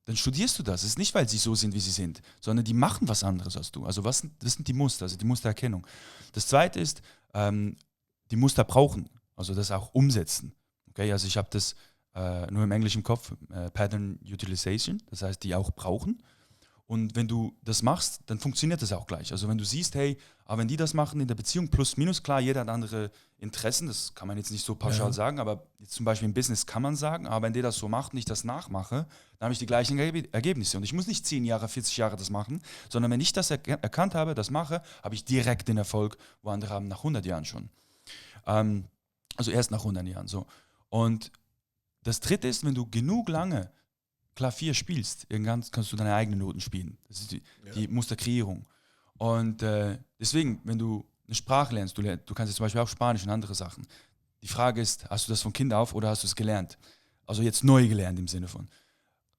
Dann studierst du das. Es ist nicht, weil sie so sind, wie sie sind, sondern die machen was anderes als du. Also das sind die Muster, also die Mustererkennung. Das Zweite ist, die Muster brauchen, also das auch umsetzen. Okay, also ich habe das nur im Englischen im Kopf, Pattern Utilization, das heißt, die auch brauchen. Und wenn du das machst, dann funktioniert das auch gleich. Also wenn du siehst, hey, aber wenn die das machen in der Beziehung, plus, minus, klar, jeder hat andere Interessen, das kann man jetzt nicht so pauschal sagen, aber jetzt zum Beispiel im Business kann man sagen, aber wenn der das so macht und ich das nachmache, dann habe ich die gleichen Ergebnisse. Und ich muss nicht 10 Jahre, 40 Jahre das machen, sondern wenn ich das erkannt habe, das mache, habe ich direkt den Erfolg, wo andere haben nach 100 Jahren schon. Also erst nach 100 Jahren. So. Und das Dritte ist, wenn du genug lange Klavier spielst, irgendwann kannst du deine eigenen Noten spielen. Das ist die Musterkreierung. Und deswegen, wenn du eine Sprache lernst, du kannst jetzt zum Beispiel auch Spanisch und andere Sachen. Die Frage ist, hast du das von Kind auf oder hast du es gelernt? Also jetzt neu gelernt im Sinne von.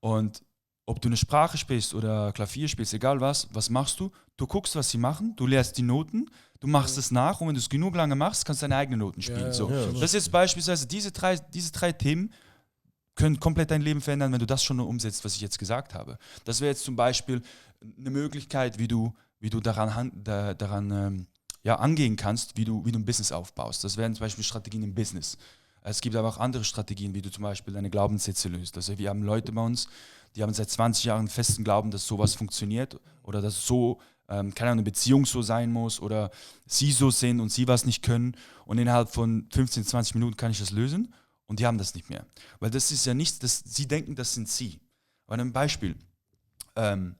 Und ob du eine Sprache spielst oder Klavier spielst, egal was machst du? Du guckst, was sie machen, du lernst die Noten, du machst es nach und wenn du es genug lange machst, kannst du deine eigenen Noten spielen. Das ist jetzt beispielsweise, diese drei Themen können komplett dein Leben verändern, wenn du das schon umsetzt, was ich jetzt gesagt habe. Das wäre jetzt zum Beispiel eine Möglichkeit, wie du daran angehen kannst, wie du ein Business aufbaust. Das wären zum Beispiel Strategien im Business. Es gibt aber auch andere Strategien, wie du zum Beispiel deine Glaubenssätze löst. Also wir haben Leute bei uns, die haben seit 20 Jahren einen festen Glauben, dass sowas funktioniert oder dass so, keine Ahnung, eine Beziehung so sein muss oder sie so sind und sie was nicht können und innerhalb von 15, 20 Minuten kann ich das lösen und die haben das nicht mehr. Weil das ist ja nichts, sie denken, das sind sie. Aber ein Beispiel, wenn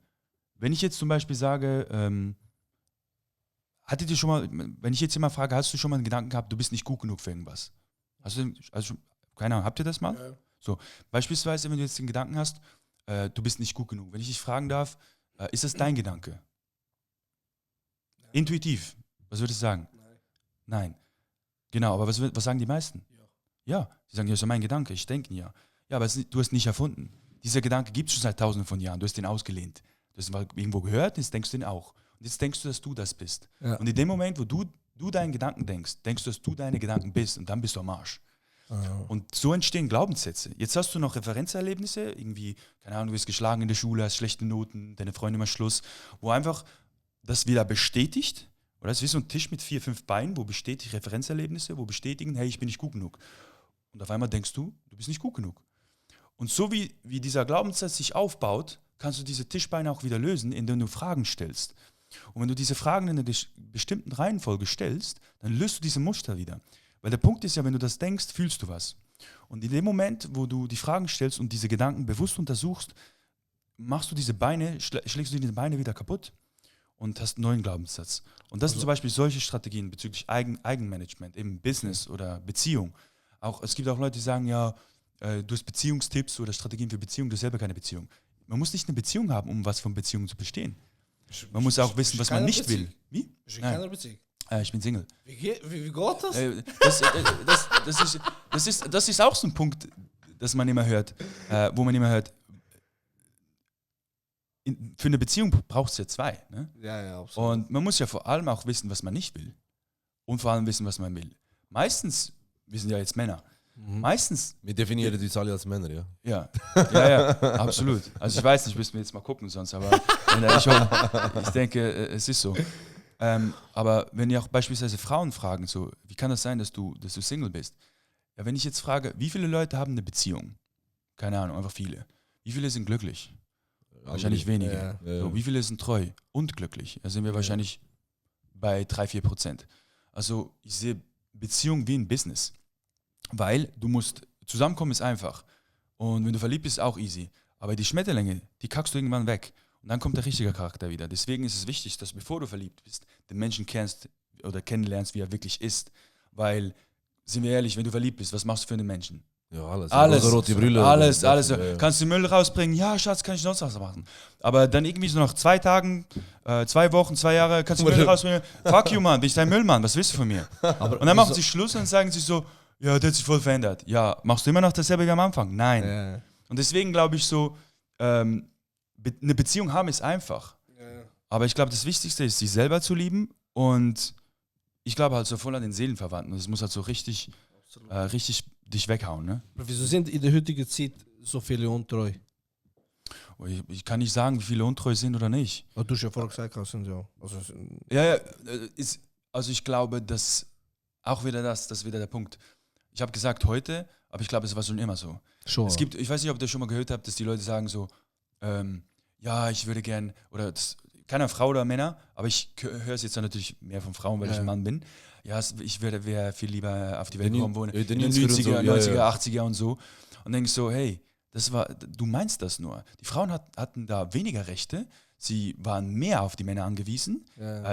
ich jetzt zum Beispiel sage, hattet ihr schon mal, wenn ich jetzt jemand frage, hast du schon mal einen Gedanken gehabt, du bist nicht gut genug für irgendwas? Keine Ahnung, habt ihr das mal? Ja. So, beispielsweise, wenn du jetzt den Gedanken hast, du bist nicht gut genug. Wenn ich dich fragen darf, ist das dein Gedanke? Nein. Intuitiv, was würdest du sagen? Nein. Genau, aber was sagen die meisten? Ja, sie sagen, ja, das ist mein Gedanke, ich denke ja. Ja, aber du hast ihn nicht erfunden. Dieser Gedanke gibt es schon seit tausenden von Jahren, du hast ihn ausgelehnt. Du hast ihn irgendwo gehört, jetzt denkst du ihn auch. Und jetzt denkst du, dass du das bist. Ja. Und in dem Moment, wo du deinen Gedanken denkst du, dass du deine Gedanken bist und dann bist du am Arsch. Und so entstehen Glaubenssätze. Jetzt hast du noch Referenzerlebnisse, irgendwie, keine Ahnung, du wirst geschlagen in der Schule, hast schlechte Noten, deine Freunde machen Schluss, wo einfach das wieder bestätigt, oder es ist wie so ein Tisch mit 4, 5 Beinen, wo bestätigt Referenzerlebnisse, wo bestätigen, hey, ich bin nicht gut genug. Und auf einmal denkst du bist nicht gut genug. Und so wie dieser Glaubenssatz sich aufbaut, kannst du diese Tischbeine auch wieder lösen, indem du Fragen stellst. Und wenn du diese Fragen in einer bestimmten Reihenfolge stellst, dann löst du diese Muster wieder. Weil der Punkt ist ja, wenn du das denkst, fühlst du was. Und in dem Moment, wo du die Fragen stellst und diese Gedanken bewusst untersuchst, schlägst du diese Beine wieder kaputt und hast einen neuen Glaubenssatz. Und das sind zum Beispiel solche Strategien bezüglich Eigenmanagement, eben Business oder Beziehung. Es gibt auch Leute, die sagen, ja, du hast Beziehungstipps oder Strategien für Beziehung, du hast selber keine Beziehung. Man muss nicht eine Beziehung haben, um was von Beziehungen zu bestehen. Man muss auch wissen, was man nicht will. Wie? Bist du in keiner Beziehung? Ich bin Single. Wie geht das? Das ist auch so ein Punkt, das man immer hört, wo man immer hört, für eine Beziehung braucht es ja 2. Ne? Ja, absolut. Und man muss ja vor allem auch wissen, was man nicht will. Und vor allem wissen, was man will. Meistens, wir sind ja jetzt Männer, meistens... Wir definieren uns alle als Männer, ja? Ja, absolut. Also ich weiß nicht, müssen wir jetzt mal gucken sonst, aber ich denke, es ist so. Aber wenn ihr auch beispielsweise Frauen fragen, so, wie kann das sein, dass du Single bist? Ja, wenn ich jetzt frage, wie viele Leute haben eine Beziehung? Keine Ahnung, einfach viele. Wie viele sind glücklich? Wahrscheinlich wenige. Ja. So, wie viele sind treu und glücklich? Da sind wir wahrscheinlich bei 3-4%. Also ich sehe Beziehung wie ein Business. Weil zusammenkommen ist einfach. Und wenn du verliebt bist, auch easy. Aber die Schmetterlinge, die kackst du irgendwann weg. Und dann kommt der richtige Charakter wieder. Deswegen ist es wichtig, dass bevor du verliebt bist, den Menschen kennst oder kennenlernst, wie er wirklich ist. Weil, sind wir ehrlich, wenn du verliebt bist, was machst du für einen Menschen? Ja, alles. Also rote Brille. Alles. Ja. Kannst du Müll rausbringen? Ja, Schatz, kann ich sonst was machen. Aber dann irgendwie so nach 2 Tagen, 2 Wochen, 2 Jahre, kannst du Müll rausbringen? Fuck you, Mann, bin ich dein Müllmann, was willst du von mir? Und dann machen sie Schluss und sagen sie so, ja, der hat sich voll verändert. Ja, machst du immer noch dasselbe wie am Anfang? Nein. Ja. Und deswegen glaube ich so, eine Beziehung haben ist einfach. Ja. Aber ich glaube, das Wichtigste ist, sich selber zu lieben. Und ich glaube halt so voll an den Seelenverwandten. Das muss halt so richtig dich weghauen. Ne? Wieso sind in der heutigen Zeit so viele untreu? Ich kann nicht sagen, wie viele untreu sind oder nicht. Aber du hast ja vorher gesagt, sind ja. Also ich glaube, dass auch wieder das ist wieder der Punkt. Ich habe gesagt heute, aber ich glaube, es war schon immer so. Sure. Ich weiß nicht, ob ihr das schon mal gehört habt, dass die Leute sagen so, ja, ich würde gern, oder keine Frau oder Männer, aber ich höre es jetzt natürlich mehr von Frauen, weil ich ein Mann bin. Ja, ich wäre viel lieber auf die Welt gekommen, wohnen in den 90er, 80er und so. Und denke so, hey, du meinst das nur. Die Frauen hatten da weniger Rechte, sie waren mehr auf die Männer angewiesen,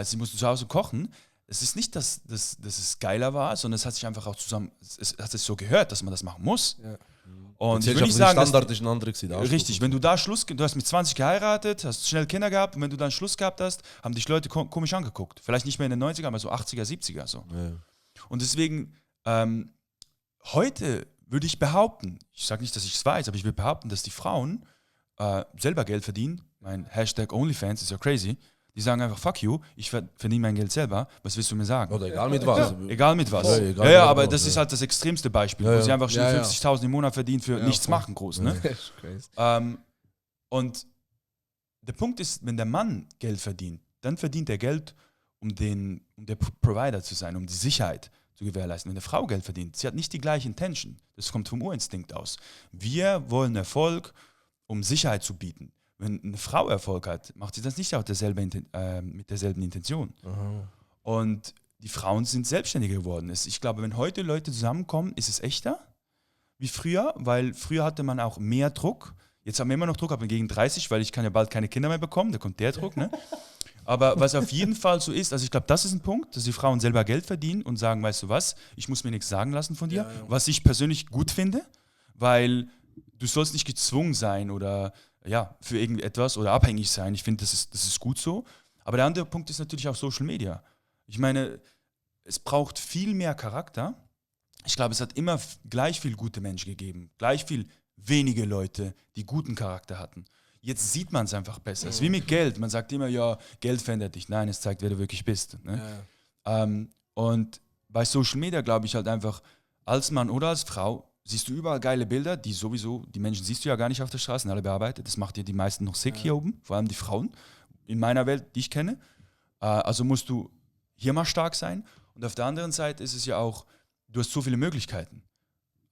sie mussten zu Hause kochen. es ist nicht, dass es geiler war, sondern es hat sich einfach auch es hat sich so gehört, dass man das machen muss. Ja. Und ich Jetzt will nicht sagen, dass Standard ist ein anderer gewesen. der richtig, Anspruch. wenn du da du hast mit 20 geheiratet, hast schnell Kinder gehabt und wenn du dann Schluss gehabt hast, haben dich Leute komisch angeguckt. Vielleicht nicht mehr in den 90er, aber so 80er, 70er so. Ja. Und deswegen, heute würde ich behaupten, ich sage nicht, dass ich es weiß, aber ich will behaupten, dass die Frauen selber Geld verdienen. Mein Hashtag OnlyFans ist ja crazy. Die sagen einfach, fuck you, ich verdiene mein Geld selber, was willst du mir sagen? Oder egal mit was. Egal mit was. Ja, Ja, egal mit aber was, das ja. ist halt das extremste Beispiel, Ja, wo sie ja. einfach schnell Ja, ja. 50.000 im Monat verdienen für nichts voll. machen groß. Ne? Das ist crazy. Und der Punkt ist, wenn der Mann Geld verdient, dann verdient er Geld, um der Provider zu sein, um die Sicherheit zu gewährleisten. Wenn eine Frau Geld verdient, sie hat nicht die gleiche Intention. Das kommt vom Urinstinkt aus. Wir wollen Erfolg, um Sicherheit zu bieten. Wenn eine Frau Erfolg hat, macht sie das nicht auch mit derselben Intention. Und die Frauen sind selbstständiger geworden. Ich glaube, wenn heute Leute zusammenkommen, ist es echter wie früher, weil früher hatte man auch mehr Druck. Jetzt haben wir immer noch Druck, aber gegen 30, weil ich kann ja bald keine Kinder mehr bekommen, da kommt der Druck. Ne? Aber was auf jeden Fall so ist, also ich glaube, das ist ein Punkt, dass die Frauen selber Geld verdienen und sagen, weißt du was, ich muss mir nichts sagen lassen von dir, was ich persönlich gut finde, weil du sollst nicht gezwungen sein oder für irgendetwas oder abhängig sein. Ich finde, das ist gut so. Aber der andere Punkt ist natürlich auch Social Media. Ich meine, es braucht viel mehr Charakter. Ich glaube, es hat immer gleich viel gute Menschen gegeben, gleich viel wenige Leute, die guten Charakter hatten. Jetzt sieht man es einfach besser. Es ist wie mit Geld. Man sagt immer, ja, Geld verändert dich. Nein, es zeigt, wer du wirklich bist. Ne? Und bei Social Media glaube ich halt einfach, als Mann oder als Frau, siehst du überall geile Bilder, die Menschen siehst du ja gar nicht auf der Straße, alle bearbeitet. Das macht dir die meisten noch sick hier oben, vor allem die Frauen, in meiner Welt, die ich kenne. Also musst du hier mal stark sein. Und auf der anderen Seite ist es ja auch, du hast so viele Möglichkeiten.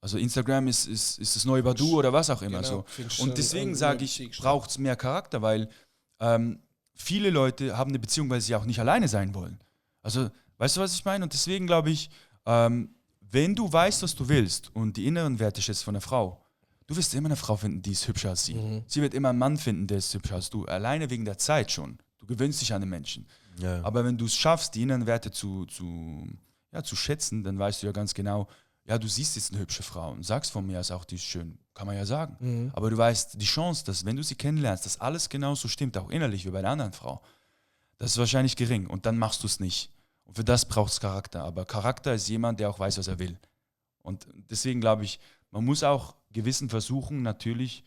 Also Instagram ist das neue Badu oder was auch immer. Genau, So. Und deswegen sage ich, braucht es mehr Charakter, weil viele Leute haben eine Beziehung, weil sie auch nicht alleine sein wollen. Also, weißt du, was ich meine? Und deswegen glaube ich, wenn du weißt, was du willst und die inneren Werte schätzt von einer Frau, du wirst immer eine Frau finden, die ist hübscher als sie. Sie wird immer einen Mann finden, der ist hübscher als du. Alleine wegen der Zeit schon. Du gewöhnst dich an den Menschen. Ja. Aber wenn du es schaffst, die inneren Werte zu schätzen, dann weißt du ja ganz genau, ja, du siehst jetzt eine hübsche Frau und sagst von mir aus auch, die ist schön. Kann man ja sagen. Aber du weißt, die Chance, dass wenn du sie kennenlernst, dass alles genauso stimmt, auch innerlich wie bei der anderen Frau, das ist wahrscheinlich gering. Und dann machst du es nicht. Und für das braucht es Charakter. Aber Charakter ist jemand, der auch weiß, was er will. Und deswegen glaube ich, man muss auch gewissen Versuchen natürlich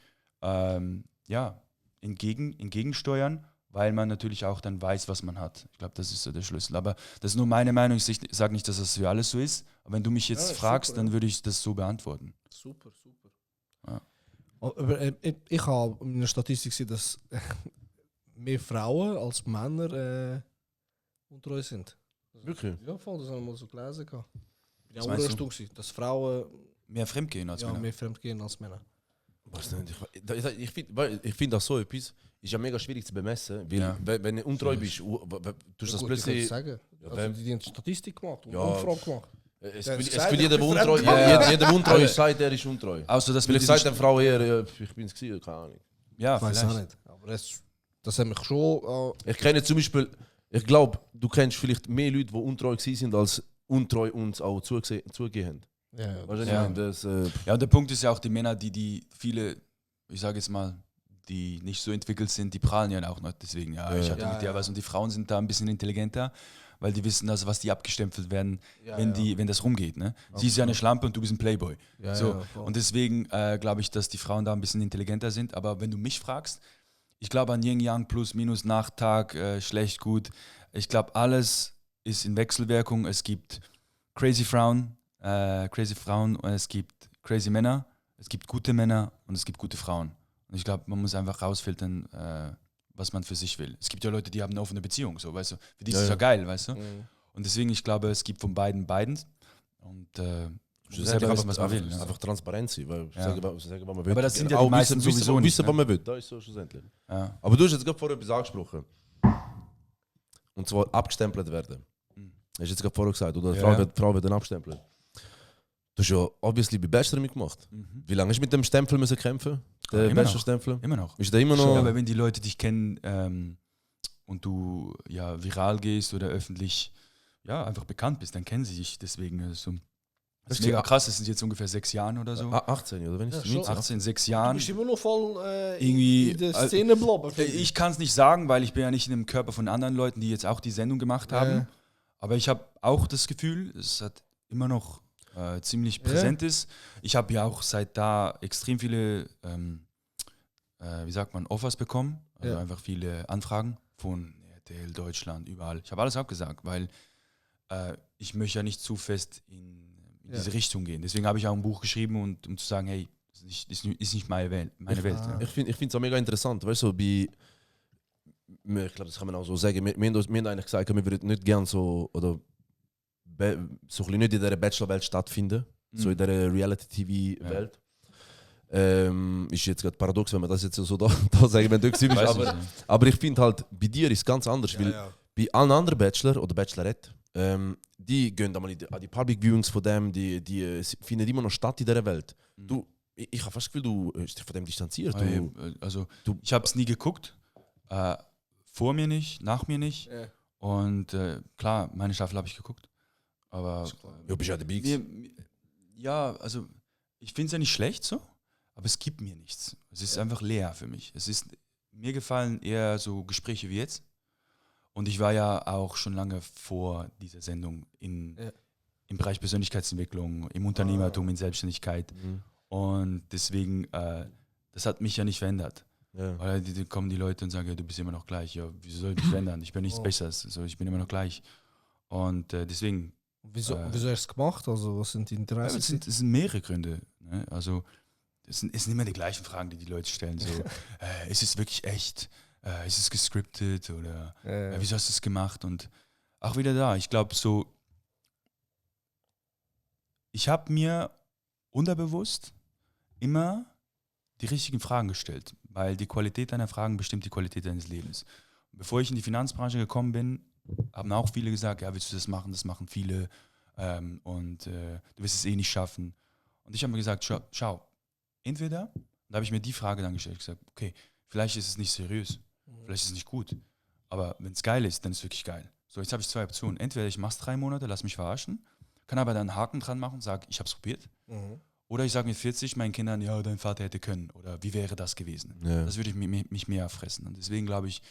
entgegensteuern, weil man natürlich auch dann weiß, was man hat. Ich glaube, das ist so der Schlüssel. Aber das ist nur meine Meinung. Ich sage nicht, dass das für alles so ist. Aber wenn du mich jetzt fragst, super, dann würde ich das so beantworten. Super, super. Ja. Aber, ich habe in der Statistik gesehen, dass mehr Frauen als Männer untreu sind. Wirklich? Ja, voll, das haben wir mal so gelesen. Ich bin Was auch meinst du? überrascht gewesen, dass Frauen Mehr fremdgehen als Männer. mehr fremdgehen als Männer. Was denn? Ich finde das so etwas, ist ja mega schwierig zu bemessen, weil Ja. wenn du untreu bist, tust das Gut, plötzlich. ich sagen. Ja, Also, die haben Statistik gemacht und Ja. Umfrage gemacht. Es Ja, will das sagt, jeder, ich der bin untreu fremd. jeder untreu ist, sagt, er ist untreu. Außer dass Vielleicht sagt eine Frau eher, ich bin es gewesen, keine Ahnung. ja, Ich weiß auch vielleicht. nicht. Aber das hat mich schon. Ich kenne zum Beispiel, ich glaube, du kennst vielleicht mehr Leute, die untreu gewesen sind, als untreu uns auch zugegeben haben. Ja, Weißt du, Ja. ich meine, das, Ja, und der Punkt ist ja auch, die Männer, die viele, ich sage jetzt mal, die nicht so entwickelt sind, die prahlen ja auch noch. Deswegen, ich hatte Ja, mit dir ja. was. Und die Frauen sind da ein bisschen intelligenter, weil die wissen, also, was die abgestempelt werden, wenn das rumgeht. Ne? Sie ist ja eine Schlampe und du bist ein Playboy. Ja, So. ja, voll. Und deswegen glaube ich, dass die Frauen da ein bisschen intelligenter sind. Aber wenn du mich fragst, ich glaube an Yin Yang, plus, minus, Nacht, Tag, schlecht, gut. Ich glaube, alles ist in Wechselwirkung. Es gibt crazy Frauen und es gibt crazy Männer, es gibt gute Männer und es gibt gute Frauen. Und ich glaube, man muss einfach rausfiltern, was man für sich will. Es gibt ja Leute, die haben eine offene Beziehung, so, weißt du. Für die ist es ja geil, weißt du. Und deswegen, ich glaube, es gibt von beiden. Und muss selber wissen, was man will. Ne? Einfach transparent sein, weil Ja. sagen, was man will. Aber das sind ja Auch die meisten sowieso nicht, wissen, ne? was man will, das ist so schlussendlich. Ja. Aber du hast jetzt gerade vorher etwas angesprochen. Und zwar abgestempelt werden. Hast du jetzt gerade vorher gesagt, oder? Ja. Frau wird dann abstempelt. Du hast ja obviously bei Bachelor mitgemacht. Mhm. Wie lange hast du mit dem Stempel müssen kämpfen? Der Immer noch. Bachelor-Stempel? Immer noch. Ist der immer noch? Ja, aber wenn die Leute dich kennen und du viral gehst oder öffentlich ja, einfach bekannt bist, dann kennen sie dich deswegen. Das Das ist mega krass, das sind jetzt ungefähr 6 Jahren oder so. 18, oder wenn ich Ja, es schon. 18, 6 Du Jahren. bist immer noch voll Irgendwie, in der Szene bleiben. Ich kann es nicht sagen, weil ich bin ja nicht in dem Körper von anderen Leuten, die jetzt auch die Sendung gemacht haben. Ja. Aber ich habe auch das Gefühl, es hat immer noch ziemlich präsent ist. Ich habe ja auch seit da extrem viele, wie sagt man, Offers bekommen. Also Ja. einfach viele Anfragen von RTL, Deutschland, überall. Ich habe alles abgesagt, weil ich möchte ja nicht zu fest in diese Richtung gehen. Deswegen habe ich auch ein Buch geschrieben, um zu sagen, hey, das ist nicht meine Welt. Ja. Ich finde es auch mega interessant, weißt du, ich glaube, das kann man auch so sagen, wir haben eigentlich gesagt, wir würden nicht gerne so, oder so ein bisschen nicht in dieser Bachelor-Welt stattfinden, so in dieser Reality-TV-Welt. Ist jetzt gerade paradox, wenn man das jetzt so da sagen, wenn du gewesen bist, aber ich finde halt, bei dir ist es ganz anders, weil bei allen anderen Bachelor oder Bachelorette, die gehen an die Public Viewings von dem, die finden immer noch statt in dieser Welt. Ich habe fast das Gefühl, du bist dich von dem distanziert. Ich habe es nie geguckt, vor mir nicht, nach mir nicht. Ja. Und klar, meine Staffel habe ich geguckt. Aber Du bist ja der Bigs. ja, also ich finde es ja nicht schlecht so, aber es gibt mir nichts. Es ist einfach leer für mich. Mir gefallen eher so Gespräche wie jetzt. Und ich war ja auch schon lange vor dieser Sendung im Bereich Persönlichkeitsentwicklung, im Unternehmertum, in Selbstständigkeit. Und deswegen, das hat mich ja nicht verändert. Ja. Weil die kommen die Leute und sagen, ja, du bist immer noch gleich. Ja, wieso soll ich mich verändern? Ich bin nichts Besseres. So, ich bin immer noch gleich. Und deswegen. Wieso hast du es gemacht? Also, was sind die Interessen? Es sind mehrere Gründe. Ne? Also, es sind immer die gleichen Fragen, die Leute stellen. So, ist es wirklich echt? Ist es gescriptet? Oder wieso hast du es gemacht? Und auch wieder da. Ich glaube, so. Ich habe mir unterbewusst immer die richtigen Fragen gestellt, weil die Qualität deiner Fragen bestimmt die Qualität deines Lebens. Und bevor ich in die Finanzbranche gekommen bin, haben auch viele gesagt, ja, willst du das machen viele und du wirst es eh nicht schaffen. Und ich habe mir gesagt, schau, entweder, da habe ich mir die Frage dann gestellt, gesagt, okay, vielleicht ist es nicht seriös, vielleicht ist es nicht gut, aber wenn es geil ist, dann ist es wirklich geil. So, jetzt habe ich 2 Optionen, entweder ich mache es 3 Monate, lass mich verarschen, kann aber dann einen Haken dran machen und sage, ich habe es probiert. Oder ich sage mit 40 meinen Kindern, ja, dein Vater hätte können. Oder wie wäre das gewesen? Ja. Das würde ich mich mehr fressen. Und deswegen glaube ich,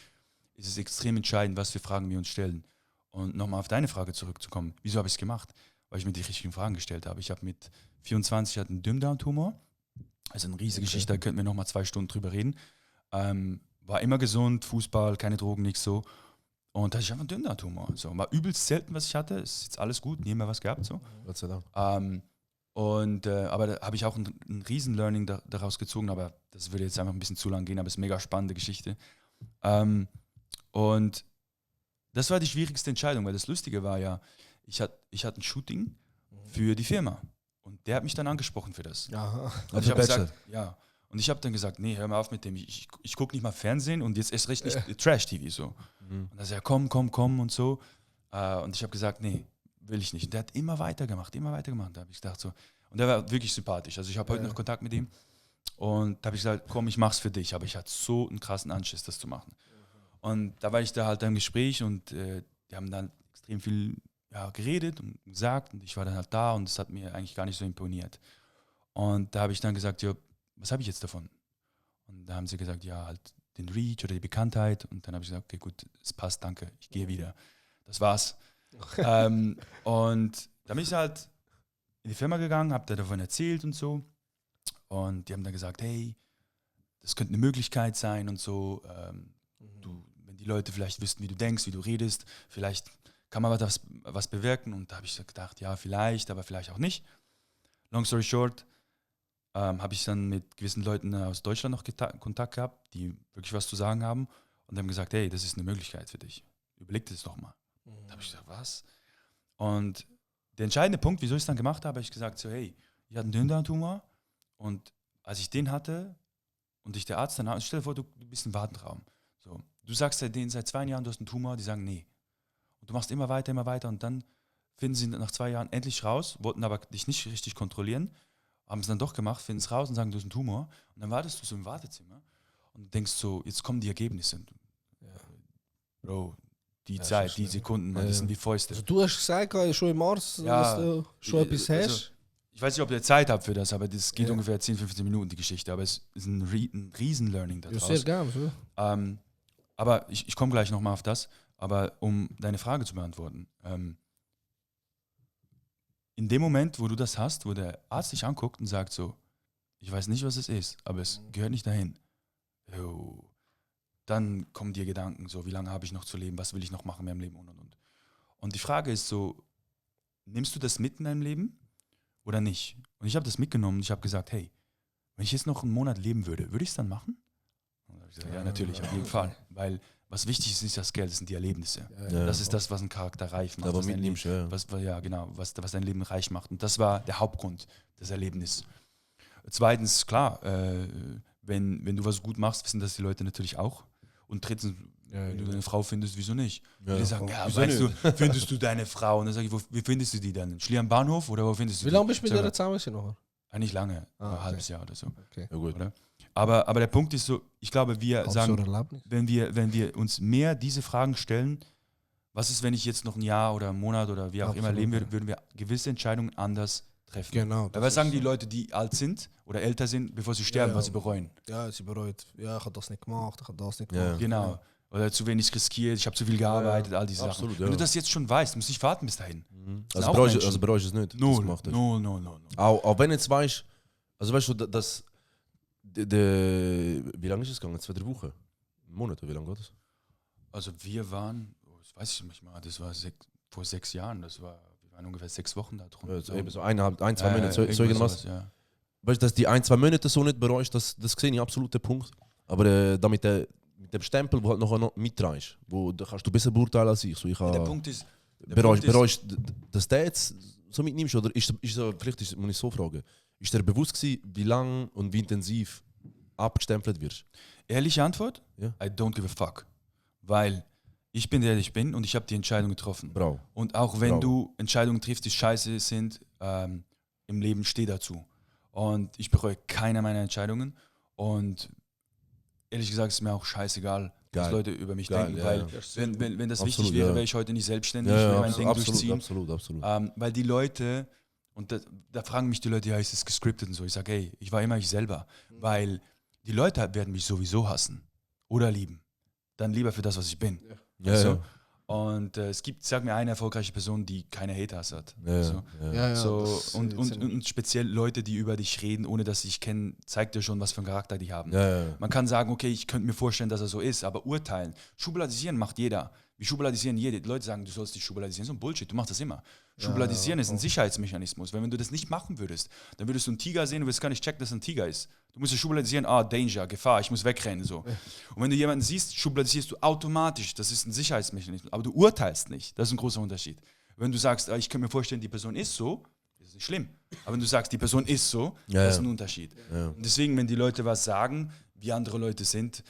ist es extrem entscheidend, was für Fragen wir uns stellen. Und nochmal auf deine Frage zurückzukommen. Wieso habe ich es gemacht? Weil ich mir die richtigen Fragen gestellt habe. Ich habe mit 24 einen Dünndarmtumor. Also eine riesige Geschichte, da könnten wir nochmal 2 Stunden drüber reden. War immer gesund, Fußball, keine Drogen, nichts so. Und da hatte ich einfach einen Dünndarmtumor. So, war übelst selten, was ich hatte. Ist jetzt alles gut, nie mehr was gehabt. So. Gott sei Dank. Aber da habe ich auch ein Riesen-Learning daraus gezogen, aber das würde jetzt einfach ein bisschen zu lang gehen, aber es ist eine mega spannende Geschichte. Und das war die schwierigste Entscheidung, weil das Lustige war ja, ich hatte ein Shooting für die Firma und der hat mich dann angesprochen für das. Aha. Und ich habe gesagt, ja. Und ich habe dann gesagt, nee, hör mal auf mit dem, ich gucke nicht mal Fernsehen und jetzt erst recht nicht Trash-TV so. Und er sagt, komm und so. Und ich habe gesagt, nee, will ich nicht. Und der hat immer weiter gemacht. Da habe ich gedacht so, und der war wirklich sympathisch. Also ich habe heute noch Kontakt mit ihm. Und da habe ich gesagt, komm, ich mach's für dich. Aber ich hatte so einen krassen Anschiss, das zu machen. Und da war ich da halt im Gespräch und die haben dann extrem viel geredet und gesagt. Und ich war dann halt da und das hat mir eigentlich gar nicht so imponiert. Und da habe ich dann gesagt, ja, was habe ich jetzt davon? Und da haben sie gesagt, ja, halt den Reach oder die Bekanntheit. Und dann habe ich gesagt, okay, gut, es passt, danke, ich gehe wieder. Das war's. Und da bin ich halt in die Firma gegangen, habe da davon erzählt und so. Und die haben dann gesagt, hey, das könnte eine Möglichkeit sein und so. Wenn die Leute vielleicht wüssten, wie du denkst, wie du redest, vielleicht kann man was bewirken. Und da habe ich so gedacht, ja, vielleicht, aber vielleicht auch nicht. Long story short, habe ich dann mit gewissen Leuten aus Deutschland noch Kontakt gehabt, die wirklich was zu sagen haben und haben gesagt, hey, das ist eine Möglichkeit für dich. Überleg dir das doch mal. Da habe ich gesagt, was? Und der entscheidende Punkt, wieso ich es dann gemacht habe, habe ich gesagt, so, hey, ich hatte einen Dünndarmtumor und als ich den hatte und dich der Arzt dann, stell dir vor, du bist im Wartenraum. So, du sagst denen seit 2 Jahren, du hast einen Tumor, die sagen, nee. Und du machst immer weiter und dann finden sie nach 2 Jahren endlich raus, wollten aber dich nicht richtig kontrollieren, haben es dann doch gemacht, finden es raus und sagen, du hast einen Tumor. Und dann wartest du so im Wartezimmer und denkst so, jetzt kommen die Ergebnisse. Bro, die Zeit, die Sekunden, man, das sind wie Fäuste. Also du hast gesagt, schon im Mars, Ja, dass du schon etwas also, hast. Ich weiß nicht, ob ihr Zeit habt für das, aber das geht Ja. ungefähr 10, 15 Minuten, die Geschichte. Aber es ist ein Riesen-Learning da Ja, draus. sehr gerne. So. Aber ich komme gleich nochmal auf das. Aber um deine Frage zu beantworten. In dem Moment, wo du das hast, wo der Arzt dich anguckt und sagt so, ich weiß nicht, was es ist, aber es gehört nicht dahin. Jo. Dann kommen dir Gedanken, so, wie lange habe ich noch zu leben, was will ich noch machen in meinem Leben und. Und die Frage ist so, nimmst du das mit in deinem Leben oder nicht? Und ich habe das mitgenommen und ich habe gesagt, hey, wenn ich jetzt noch einen Monat leben würde ich es dann machen? Und dann habe ich gesagt, ja, natürlich, auf jeden Fall. Weil was wichtig ist, nicht das Geld, das sind die Erlebnisse. Ja. Das ist das, was einen Charakter reich macht. Aber was dein mitnimmst, Leben, ja. was dein Leben reich macht. Und das war der Hauptgrund, das Erlebnis. Zweitens, klar, wenn du was gut machst, wissen das die Leute natürlich auch. Und drittens, wenn du eine Frau findest, wieso nicht? Ja. Die sagen, ja, Wieso weißt du, nicht? findest du deine Frau? Und dann sage ich, wie findest du die dann? Schlier am Bahnhof oder wo findest du Wie die? lange bist du mit Sag der mal, zusammen gewesen noch? Nicht lange, Ah, ein halbes Jahr oder so. Okay. Ja, gut. Oder? Aber der Punkt ist so, ich glaube, wir So sagen, ein Erlebnis. wenn wir uns mehr diese Fragen stellen, was ist, wenn ich jetzt noch ein Jahr oder einen Monat oder wie auch immer Absolut, leben ja. würde, würden wir gewisse Entscheidungen anders treffen. Genau. Weil was sagen die Leute, die alt sind oder älter sind, bevor sie sterben, Ja. was sie bereuen? Ja, sie bereut. Ja, ich habe das nicht gemacht, ich habe das nicht Ja. gemacht. Genau. Oder zu wenig riskiert, ich habe zu viel gearbeitet, all diese Absolut, Sachen. ja. Wenn du das jetzt schon weißt, musst du nicht warten bis dahin. Das sind Also auch bereust Menschen. du es nicht, dass du Null, es gemacht hast. null. Auch wenn du jetzt weißt, also weißt du, dass wie lange ist es gegangen? 2-3 Wochen? Ein Monat oder wie lange geht das? Also wir waren, das weiß ich nicht mal, das war vor 6 Jahren, wir waren ungefähr 6 Wochen da drum. Ja, so eben so 1,5, 2 Ja, Monate, so irgendwas irgendwas. sowas, ja. Weißt du, dass die 1-2 Monate so nicht bereust, das sehe ich absolut den Punkt. Aber da mit dem Stempel, wo halt noch mitträgst, da kannst du besser beurteilen als ich. So, ich Der Punkt ist, bereust, dass der jetzt so mitnimmst? Oder muss ich so fragen, ist dir bewusst gewesen, wie lang und wie intensiv abgestempelt wirst? ehrliche Antwort, Ja. I don't give a fuck. Weil ich bin der ich bin und ich habe die Entscheidung getroffen. Bravo. Und auch wenn Bravo. du Entscheidungen triffst, die scheiße sind, im Leben steh dazu. Und ich bereue keine meiner Entscheidungen. Und ehrlich gesagt ist mir auch scheißegal, was Geil. Leute über mich Geil, denken. ja, weil ja. wenn das Absolut, wichtig wäre, ja. wäre ich heute nicht selbstständig, würde mein Ding durchziehen. Absolut. Weil die Leute, und da fragen mich die Leute, ja, ist es gescriptet und so. Ich sage, hey, ich war immer ich selber. Weil die Leute werden mich sowieso hassen oder lieben. Dann lieber für das, was ich bin. Ja, Weißt du? ja. Und es gibt, sag mir, eine erfolgreiche Person, die keine Haters hat. Ja, So. ja. Ja, ja, So, das und sind- speziell Leute, die über dich reden, ohne dass sie dich kennen, zeigt dir schon, was für einen Charakter die haben. Ja, ja. Man kann sagen, okay, ich könnte mir vorstellen, dass er so ist, aber urteilen, schubladisieren macht jeder. Wir schubladisieren jede. Die Leute sagen, du sollst dich schubladisieren. So ein Bullshit, du machst das immer. Schubladisieren ist ein Sicherheitsmechanismus. Wenn du das nicht machen würdest, dann würdest du einen Tiger sehen und würdest gar nicht checken, dass es ein Tiger ist. Du musst schubladisieren, Danger, Gefahr, ich muss wegrennen. So. Und wenn du jemanden siehst, schubladisierst du automatisch. Das ist ein Sicherheitsmechanismus. Aber du urteilst nicht. Das ist ein großer Unterschied. Wenn du sagst, ich kann mir vorstellen, die Person ist so, das ist nicht schlimm. Aber wenn du sagst, die Person ist so, Ja, das ist ja. ein Unterschied. Ja. Und deswegen, wenn die Leute was sagen, wie andere Leute sind,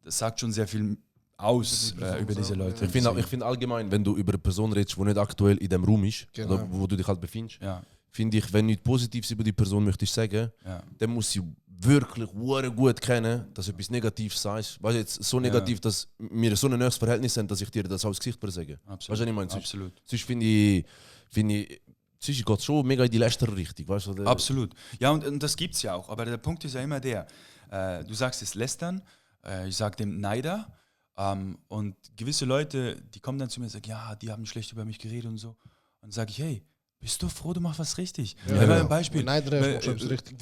das sagt schon sehr viel aus über diese Leute. Ich finde allgemein, wenn du über eine Person redest, die nicht aktuell in dem Raum ist, Genau. oder wo du dich halt befindest, Ja, finde ich, wenn du nichts Positives über die Person möchtest sagen, ja. dann muss sie wirklich hure gut kennen, dass du etwas Negatives sagst. Weißt du, jetzt so negativ, dass wir so ein nahes Verhältnis haben, dass ich dir das aufs Gesicht sage. Absolut. Weißt du, was ich meine? Absolut. Sonst finde ich, sonst geht es schon mega in die Lästerrichtung. Weißt du, oder? Absolut. Ja, und das gibt es ja auch. Aber der Punkt ist ja immer der, du sagst es Lästern, ich sage dem Neider, und gewisse Leute, die kommen dann zu mir und sagen, ja, die haben schlecht über mich geredet und so. Und dann sage ich, hey, bist du froh, du machst was richtig? Ja, Nehmen wir ja. ein Beispiel. Neider ist schon richtig.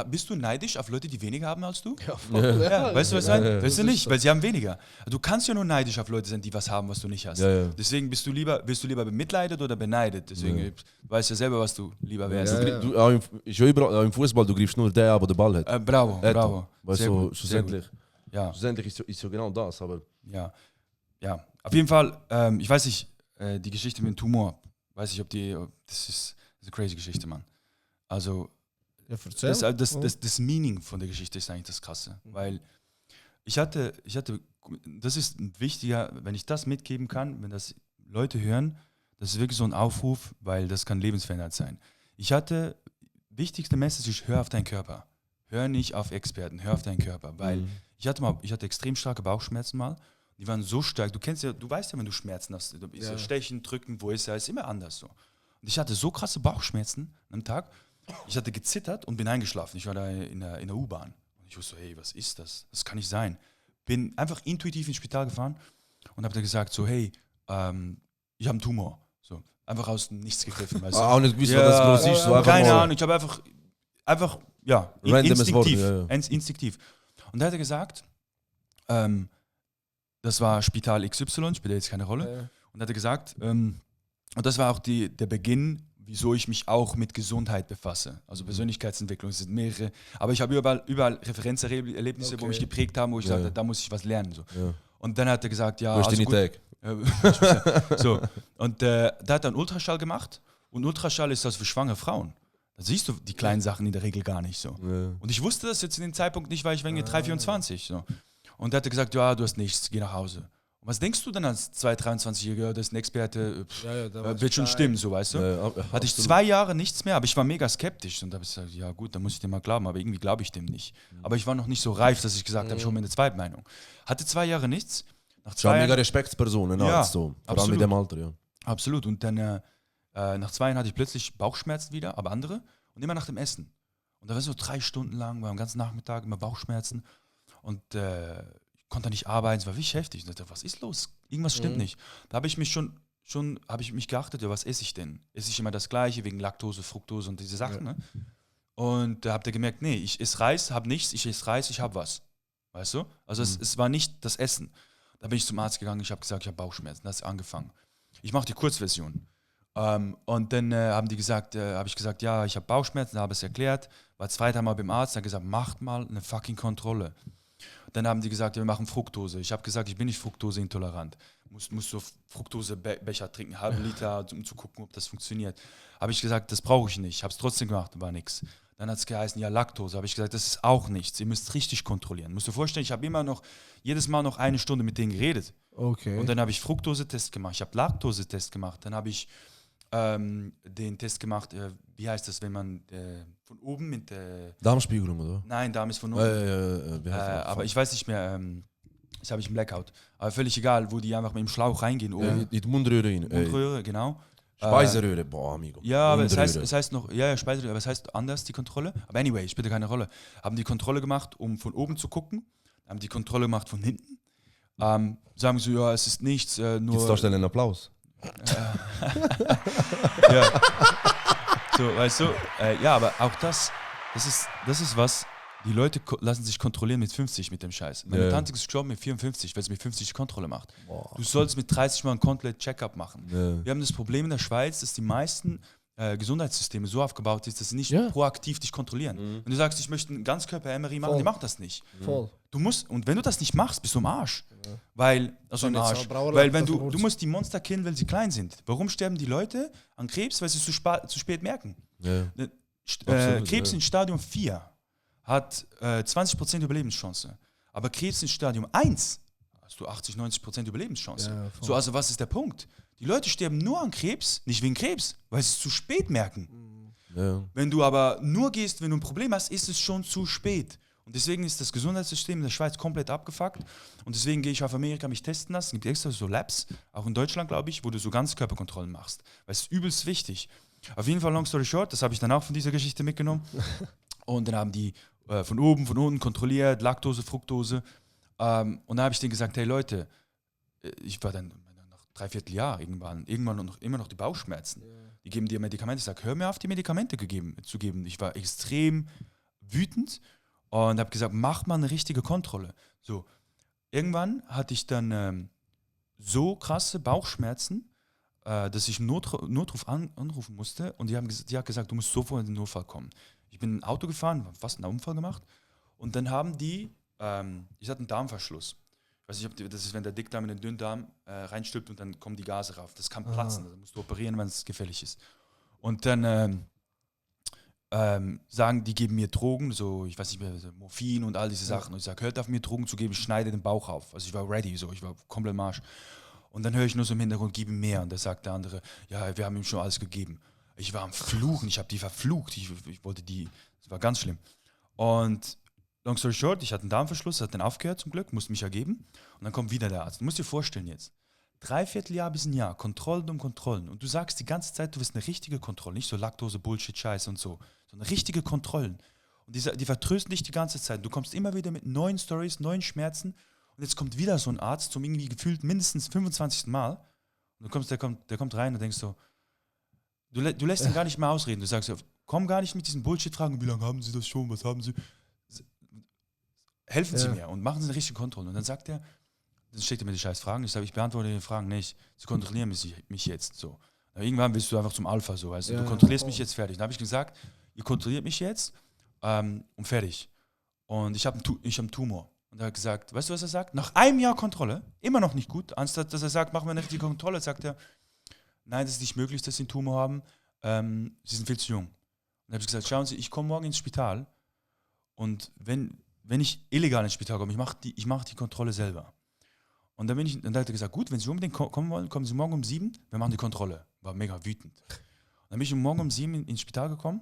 Bist du neidisch auf Leute, die weniger haben als du? Ja, voll. Ja, weißt du, was ich meine? ja, Weißt du das ist nicht, so. weil sie haben weniger. Du kannst ja nur neidisch auf Leute sein, die was haben, was du nicht hast. Ja, ja. Deswegen wirst du lieber bemitleidet oder beneidet. Deswegen Ja. weißt du ja selber, was du lieber wärst. Ja, ja. Du, auch ist ja überall, auch im Fußball, du greifst nur den an, der den Ball hat. Bravo, Etwa. bravo. Weißt Sehr du, gut, sehr schlussendlich, gut. Ja, schlussendlich ist so genau das. Aber ja. Auf jeden Fall, ich weiß nicht, die Geschichte mit dem Tumor, weiß ich, das ist eine crazy Geschichte, Mann. Also, Ja, erzähl. das Meaning von der Geschichte ist eigentlich das Krasse. Weil ich hatte, das ist ein wichtiger, wenn ich das mitgeben kann, wenn das Leute hören, das ist wirklich so ein Aufruf, weil das kann lebensverändernd sein. Wichtigste Message ist, hör auf deinen Körper. Hör nicht auf Experten, hör auf deinen Körper. Weil ich hatte extrem starke Bauchschmerzen mal. Die waren so stark. Du weißt ja, wenn du Schmerzen hast, so Stechen, Drücken, wo ist immer anders so. Und ich hatte so krasse Bauchschmerzen am Tag. Ich hatte gezittert und bin eingeschlafen. Ich war da in der U-Bahn. Und ich wusste so, hey, was ist das? Das kann nicht sein. Bin einfach intuitiv ins Spital gefahren und habe da gesagt so, hey, ich habe einen Tumor. So, einfach aus dem Nichts gegriffen. Weißt du? Auch nicht gewusst, was das groß ist. So einfach keine mal Ahnung, ich habe einfach randomes Wort, instinktiv. Und da hat er gesagt, das war Spital XY, spielt jetzt keine Rolle. Und da hat er gesagt, und das war auch der Beginn, wieso ich mich auch mit Gesundheit befasse. Also Persönlichkeitsentwicklung, es sind mehrere. Aber ich habe überall Referenzerlebnisse, wo mich geprägt haben, wo ich sagte, da muss ich was lernen. So. Ja. Und dann hat er gesagt, ja, also gut. So. Und da hat er einen Ultraschall gemacht. Und Ultraschall ist das für schwangere Frauen. Da siehst du die kleinen Sachen in der Regel gar nicht so. Ja. Und ich wusste das jetzt in dem Zeitpunkt nicht, weil ich war 3,24. So. Und da hat er gesagt, ja, du hast nichts, geh nach Hause. Und was denkst du denn als 23-Jähriger, das ist ein Experte, wird schon stimmen, so, weißt du? Hatte ich 2 Jahre nichts mehr, aber ich war mega skeptisch. Und da habe ich gesagt, ja gut, dann muss ich dem mal glauben, aber irgendwie glaube ich dem nicht. Aber ich war noch nicht so reif, dass ich gesagt habe, ich hole mir eine Zweitmeinung. Hatte 2 Jahre nichts. Nach 2 Jahren mega Respektspersonen, so. Vor allem in dem Alter, ja. Absolut. Und dann nach 2 Jahren hatte ich plötzlich Bauchschmerzen wieder, aber andere. Und immer nach dem Essen. Und da war so 3 Stunden lang, war am ganzen Nachmittag immer Bauchschmerzen. Und ich konnte nicht arbeiten, es war wirklich heftig. Und ich dachte, was ist los? Irgendwas stimmt nicht. Da habe ich mich habe ich mich geachtet, ja, was esse ich denn? Esse ich immer das Gleiche wegen Laktose, Fructose und diese Sachen, ne? Und da habt ihr gemerkt, nee, ich esse Reis, habe nichts, ich esse Reis, ich habe was. Weißt du? Also es war nicht das Essen. Da bin ich zum Arzt gegangen, ich habe gesagt, ich habe Bauchschmerzen. Das ist angefangen. Ich mache die Kurzversion. Und dann habe ich gesagt, ja, ich habe Bauchschmerzen, habe es erklärt, war 2. Mal beim Arzt, hat gesagt, macht mal eine fucking Kontrolle. Dann haben die gesagt, ja, wir machen Fructose. Ich habe gesagt, ich bin nicht fruktoseintolerant. Muss so Fructosebecher trinken, 1/2 Liter, um zu gucken, ob das funktioniert. Habe ich gesagt, das brauche ich nicht. Ich habe es trotzdem gemacht, war nichts. Dann hat es geheißen, ja, Laktose. Habe ich gesagt, das ist auch nichts. Ihr müsst richtig kontrollieren. Musst du dir vorstellen, ich habe jedes Mal noch 1 Stunde mit denen geredet. Okay. Und dann habe ich Fructose-Test gemacht. Ich habe Laktose-Test gemacht. Dann habe ich den Test gemacht, wie heißt das, wenn man von oben mit Darmspiegelung, oder? Nein, Darm ist von oben. Aber ich weiß nicht mehr, jetzt habe ich einen Blackout. Aber völlig egal, wo die einfach mit dem Schlauch reingehen. In die Mundröhre rein. Mundröhre, genau. Speiseröhre, boah, amigo. Ja, aber es heißt noch, ja, Speiseröhre, aber es heißt anders, die Kontrolle. Aber anyway, spielt keine Rolle. Haben die Kontrolle gemacht, um von oben zu gucken. Haben die Kontrolle gemacht von hinten. Sagen sie, ja, es ist nichts, nur... Gibt's da schnell einen Applaus? Ja. So, weißt du, ja, aber auch das ist was, die Leute lassen sich kontrollieren mit 50 mit dem Scheiß. Meine Tante ist gestorben mit 54, weil sie mit 50 Kontrolle macht. Boah. Du sollst mit 30 mal ein komplett Check-up machen. Ja. Wir haben das Problem in der Schweiz, dass die meisten Gesundheitssysteme so aufgebaut sind, dass sie nicht proaktiv dich kontrollieren. Wenn du sagst, ich möchte einen Ganzkörper-MRI machen, die machen das nicht. Voll. Du musst, und wenn du das nicht machst, bist du am Arsch. Weil wenn du musst die Monster killen, weil sie klein sind. Warum sterben die Leute an Krebs? Weil sie es zu spät merken. Ja. Krebs in Stadium 4 hat 20% Überlebenschance. Aber Krebs in Stadium 1 hast du 80-90% Überlebenschance. Ja, so, also was ist der Punkt? Die Leute sterben nur an Krebs, nicht wegen Krebs, weil sie es zu spät merken. Ja. Wenn du aber nur gehst, wenn du ein Problem hast, ist es schon zu spät. Und deswegen ist das Gesundheitssystem in der Schweiz komplett abgefuckt. Und deswegen gehe ich auf Amerika mich testen lassen. Es gibt extra so Labs, auch in Deutschland, glaube ich, wo du so Ganzkörperkontrollen machst. Weil es ist übelst wichtig. Auf jeden Fall, long story short, das habe ich dann auch von dieser Geschichte mitgenommen. Und dann haben die von oben, von unten kontrolliert, Laktose, Fructose. Und dann habe ich denen gesagt, hey Leute, ich war dann nach 3/4 Jahr irgendwann immer noch die Bauchschmerzen. Yeah. Die geben dir Medikamente. Ich sage, hör mir auf, die Medikamente zu geben. Ich war extrem wütend und habe gesagt, mach mal eine richtige Kontrolle. So, irgendwann hatte ich dann so krasse Bauchschmerzen, dass ich einen Notruf anrufen musste und die hat gesagt, du musst sofort in den Notfall kommen. Ich bin ein Auto gefahren, fast einen Unfall gemacht und dann haben die, ich hatte einen Darmverschluss. Ich weiß nicht, das ist, wenn der Dickdarm in den Dünndarm reinstülpt und dann kommen die Gase rauf. Das kann platzen, also musst du operieren, wenn es gefährlich ist. Und dann sagen die, geben mir Drogen, so, ich weiß nicht mehr, so Morphin und all diese Sachen. Und ich sage, hört auf mir Drogen zu geben, ich schneide den Bauch auf. Also ich war ready, so, ich war komplett im Arsch. Und dann höre ich nur so im Hintergrund, gib ihm mehr. Und da sagt der andere, ja, wir haben ihm schon alles gegeben. Ich war am Fluchen, ich habe die verflucht. Ich wollte die, das war ganz schlimm. Und long story short, ich hatte einen Darmverschluss, hat dann aufgehört zum Glück, musste mich ergeben. Und dann kommt wieder der Arzt. Du musst dir vorstellen jetzt, 3/4 Jahr bis ein Jahr, Kontrollen um Kontrollen. Und du sagst die ganze Zeit, du willst eine richtige Kontrolle, nicht so Laktose, Bullshit, Scheiße und so, sondern richtige Kontrollen. Und die vertrösten dich die ganze Zeit. Du kommst immer wieder mit neuen Stories, neuen Schmerzen. Und jetzt kommt wieder so ein Arzt zum irgendwie gefühlt mindestens 25. Mal. Und der kommt rein und denkst so, du lässt ihn gar nicht mehr ausreden. Du sagst, komm gar nicht mit diesen Bullshit-Fragen, wie lange haben Sie das schon, was haben Sie? Helfen Sie mir und machen Sie eine richtige Kontrolle. Und dann sagt er, dann schickt er mir die scheiß Fragen. Ich sage, ich beantworte die Fragen nicht. Sie kontrollieren mich jetzt. So. Aber irgendwann willst du einfach zum Alpha. So, weißt du? Du kontrollierst mich jetzt fertig. Dann habe ich gesagt, ihr kontrolliert mich jetzt und fertig. Und ich habe einen Tumor. Und er hat gesagt, weißt du, was er sagt? Nach einem Jahr Kontrolle, immer noch nicht gut. Anstatt dass er sagt, machen wir eine richtige Kontrolle, sagt er, nein, das ist nicht möglich, dass Sie einen Tumor haben. Sie sind viel zu jung. Und dann habe ich gesagt, schauen Sie, ich komme morgen ins Spital und wenn ich illegal ins Spital komme, ich mach die Kontrolle selber. Und dann hat er gesagt, gut, wenn Sie unbedingt kommen wollen, kommen Sie morgen um 7, wir machen die Kontrolle. War mega wütend. Und dann bin ich morgen um 7 ins Spital gekommen,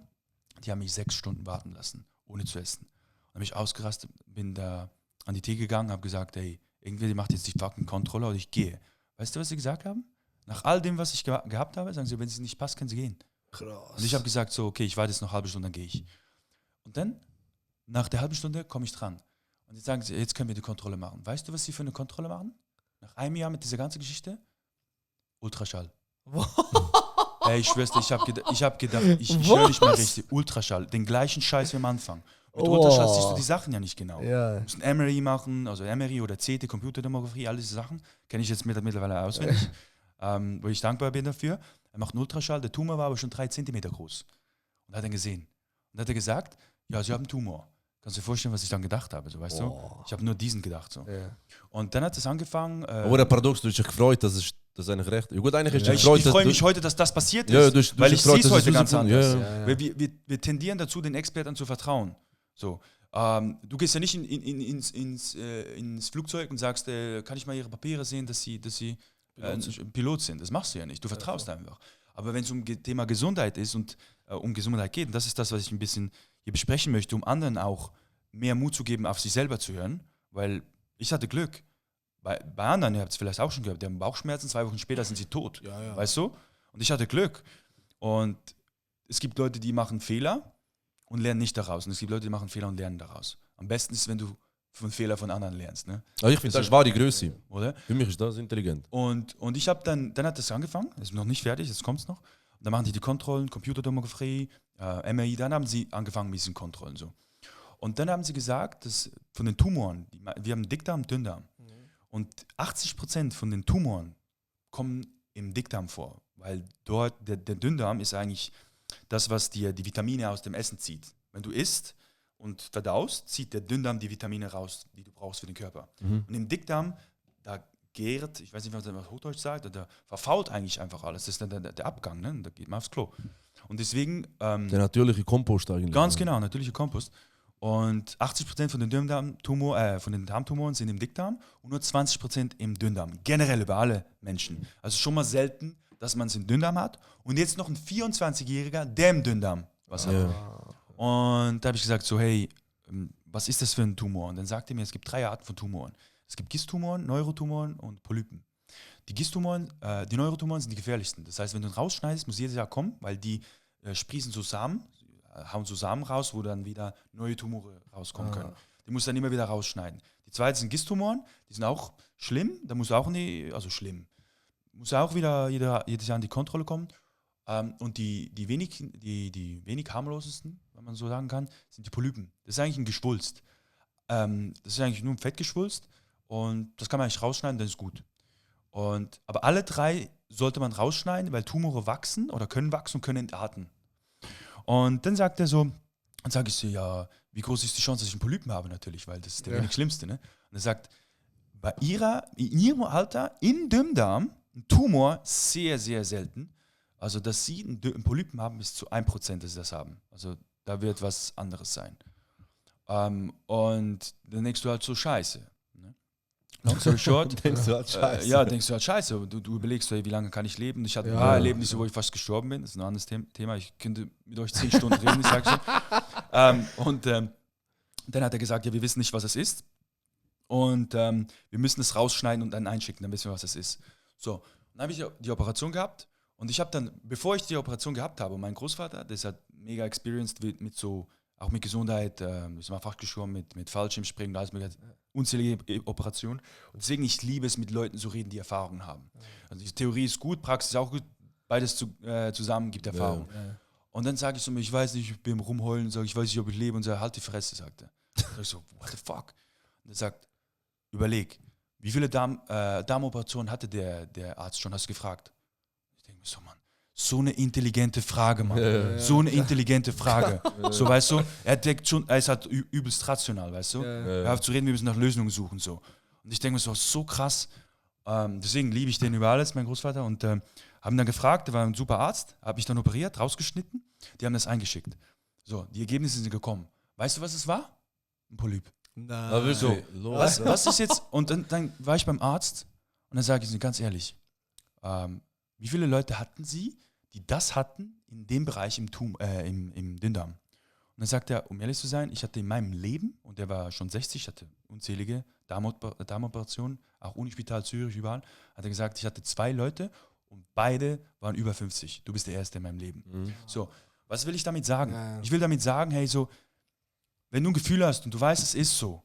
die haben mich 6 Stunden warten lassen, ohne zu essen. Dann bin ich ausgerastet, bin da an die Theke gegangen, habe gesagt, ey, irgendwie macht jetzt die fucking Kontrolle oder ich gehe. Weißt du, was sie gesagt haben? Nach all dem, was ich gehabt habe, sagen sie, wenn es nicht passt, können sie gehen. Krass. Und ich habe gesagt, so, okay, ich warte jetzt noch eine halbe Stunde, dann gehe ich. Und dann, nach der halben Stunde, komme ich dran. Und jetzt sagen sie, jetzt können wir die Kontrolle machen. Weißt du, was sie für eine Kontrolle machen? Nach einem Jahr mit dieser ganzen Geschichte? Ultraschall. Ey, ich schwör's dir, ich hab gedacht, ich höre nicht mehr richtig. Ultraschall, den gleichen Scheiß wie am Anfang. Mit Ultraschall siehst du die Sachen ja nicht genau. Ja. Du musst ein MRI machen, also MRI oder CT, Computertomographie, all diese Sachen. Kenne ich jetzt mittlerweile auswendig, wo ich dankbar bin dafür. Er macht einen Ultraschall, der Tumor war aber schon 3 Zentimeter groß. Und hat er gesehen. Und hat er gesagt, ja, Sie haben einen Tumor. Kannst du dir vorstellen, was ich dann gedacht habe, so, weißt du? Ich habe nur diesen gedacht. So. Ja. Und dann hat es angefangen. Aber der Paradox, du hast dich gefreut, dass es eigentlich recht ist. Gut, eigentlich ist Ja, dich ich gefreut, freue mich heute, dass das passiert ist, Ja, du hast weil dich ich sehe gefreut, es dass heute es ganz rausgefunden- anders. Ja, ja. Weil wir tendieren dazu, den Experten zu vertrauen. So, du gehst ja nicht ins Flugzeug und sagst, kann ich mal Ihre Papiere sehen, dass Sie Pilot sind. Das machst du ja nicht, du vertraust einfach. Aber wenn es um Thema Gesundheit ist und um Gesundheit geht, und das ist das, was ich ein bisschen hier besprechen möchte, um anderen auch mehr Mut zu geben, auf sich selber zu hören, weil ich hatte Glück. Bei anderen, ihr habt es vielleicht auch schon gehört, die haben Bauchschmerzen, 2 Wochen später sind sie tot. Ja. Weißt du? Und ich hatte Glück. Und es gibt Leute, die machen Fehler und lernen nicht daraus. Und es gibt Leute, die machen Fehler und lernen daraus. Am besten ist es, wenn du von Fehlern von anderen lernst. Ne? Also ich finde, das war die Größe. Oder? Für mich ist das intelligent. Und ich habe dann hat das angefangen, das ist noch nicht fertig, jetzt kommt es noch. Und dann machen die Kontrollen, Computertomographie, MRI, dann haben sie angefangen mit diesen Kontrollen. So. Und dann haben sie gesagt, dass von den Tumoren, wir haben Dickdarm, Dünndarm. Und 80% von den Tumoren kommen im Dickdarm vor, weil dort der Dünndarm ist eigentlich das, was dir die Vitamine aus dem Essen zieht. Wenn du isst und verdaust, zieht der Dünndarm die Vitamine raus, die du brauchst für den Körper. Und im Dickdarm, da gärt, ich weiß nicht, was man auf Hochdeutsch sagt, da verfault eigentlich einfach alles. Das ist dann der Abgang, ne? Da geht man aufs Klo. Und deswegen... Der natürliche Kompost eigentlich. Ganz genau, natürlicher Kompost. Und 80% von den Darmtumoren sind im Dickdarm und nur 20% im Dünndarm. Generell über alle Menschen. Also schon mal selten, dass man es im Dünndarm hat. Und jetzt noch ein 24-Jähriger, der im Dünndarm was hat. Und da habe ich gesagt so, hey, was ist das für ein Tumor? Und dann sagte er mir, es gibt 3 Arten von Tumoren. Es gibt Gisttumoren, Neurotumoren und Polypen. Die Neurotumoren sind die gefährlichsten. Das heißt, wenn du ihn rausschneidest, muss jedes Jahr kommen, weil die sprießen so Samen, hauen so Samen raus, wo dann wieder neue Tumore rauskommen können. Die musst du dann immer wieder rausschneiden. Die zweite sind Gisttumoren, die sind auch schlimm, da musst du auch muss auch wieder jedes Jahr in die Kontrolle kommen. Und die wenig harmlosesten, wenn man so sagen kann, sind die Polypen. Das ist eigentlich ein Geschwulst. Das ist eigentlich nur ein Fettgeschwulst und das kann man eigentlich rausschneiden, dann ist gut. Aber alle 3 sollte man rausschneiden, weil Tumore wachsen oder können wachsen und können entarten. Und dann sagt er so, dann sage ich so, ja, wie groß ist die Chance, dass ich einen Polypen habe natürlich, weil das ist der wenig Schlimmste. Ne? Und er sagt, in ihrem Alter im Dünndarm ein Tumor sehr, sehr selten. Also, dass sie einen Polypen haben, ist zu 1%, dass sie das haben. Also, da wird was anderes sein. Und dann denkst du halt so, scheiße. Ne? Long story short. Denkst du halt scheiße. Ja, denkst du halt scheiße. Du überlegst so, hey, wie lange kann ich leben? Ich hatte ein paar Erlebnisse, wo ich fast gestorben bin. Das ist ein anderes Thema. Ich könnte mit euch 10 Stunden reden, ich sag schon. Dann hat er gesagt, ja, wir wissen nicht, was es ist. Und wir müssen es rausschneiden und dann einschicken, dann wissen wir, was es ist. So, dann habe ich die Operation gehabt. Und ich habe dann, bevor ich die Operation gehabt habe, mein Großvater, der ist halt mega experienced mit so, auch mit Gesundheit, ist mal fachgeschwommen, mit Fallschirmspringen, alles mögliche, unzählige Operationen. Und deswegen, ich liebe es, mit Leuten zu reden, die Erfahrung haben. Also die Theorie ist gut, Praxis ist auch gut, beides zusammen gibt Erfahrung. Ja. Und dann sage ich so, ich weiß nicht, ich bin rumheulen, sage ich weiß nicht, ob ich lebe, und sage, halt die Fresse, sagt er. Sag ich so, what the fuck? Und er sagt, überleg, wie viele Darmoperationen hatte der Arzt schon, hast du gefragt? Ich denke mir so, Mann, so eine intelligente Frage, Mann. Ja. So eine intelligente Frage. So, weißt du, er denkt schon, er ist halt übelst rational, weißt du. Er hat zu reden, wir müssen nach Lösungen suchen, so. Und ich denke mir so krass. Deswegen liebe ich den über alles, mein Großvater. Und haben dann gefragt, der war ein super Arzt, habe ich dann operiert, rausgeschnitten, die haben das eingeschickt. So, die Ergebnisse sind gekommen. Weißt du, was es war? Ein Polyp. Nein. So, was ist jetzt? Und dann war ich beim Arzt und dann sage ich Ihnen ganz ehrlich, wie viele Leute hatten Sie, die das hatten in dem Bereich im Dünndarm? Und dann sagt er, um ehrlich zu sein, ich hatte in meinem Leben, und der war schon 60, ich hatte unzählige Darmoperationen, auch Unispital, Zürich, überall, hat er gesagt, ich hatte 2 Leute und beide waren über 50. Du bist der Erste in meinem Leben. Mhm. So, was will ich damit sagen? Ja. Ich will damit sagen, hey, so, wenn du ein Gefühl hast und du weißt, es ist so,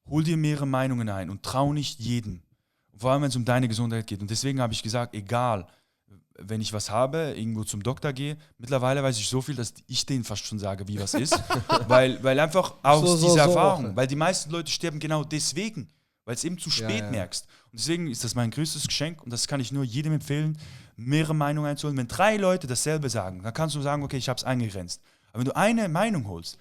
hol dir mehrere Meinungen ein und trau nicht jedem. Vor allem, wenn es um deine Gesundheit geht. Und deswegen habe ich gesagt, egal, wenn ich was habe, irgendwo zum Doktor gehe, mittlerweile weiß ich so viel, dass ich denen fast schon sage, wie was ist. weil einfach aus dieser Erfahrung, weil die meisten Leute sterben genau deswegen, weil es eben zu spät merkst. Und deswegen ist das mein größtes Geschenk und das kann ich nur jedem empfehlen, mehrere Meinungen einzuholen. Wenn 3 Leute dasselbe sagen, dann kannst du sagen, okay, ich habe es eingegrenzt. Aber wenn du eine Meinung holst,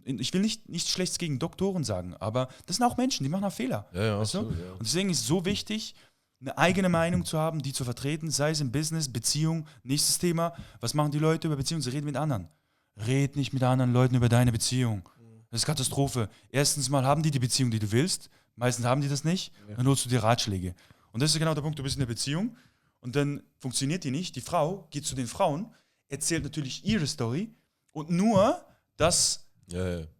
ich will nichts Schlechtes gegen Doktoren sagen, aber das sind auch Menschen, die machen auch Fehler. Weißt du? Und deswegen ist es so wichtig, eine eigene Meinung zu haben, die zu vertreten, sei es im Business, Beziehung, nächstes Thema. Was machen die Leute über Beziehungen? Sie reden mit anderen. Red nicht mit anderen Leuten über deine Beziehung. Das ist Katastrophe. Erstens mal haben die Beziehung, die du willst. Meistens haben die das nicht. Dann holst du dir Ratschläge. Und das ist genau der Punkt, du bist in der Beziehung und dann funktioniert die nicht. Die Frau geht zu den Frauen, erzählt natürlich ihre Story und nur das,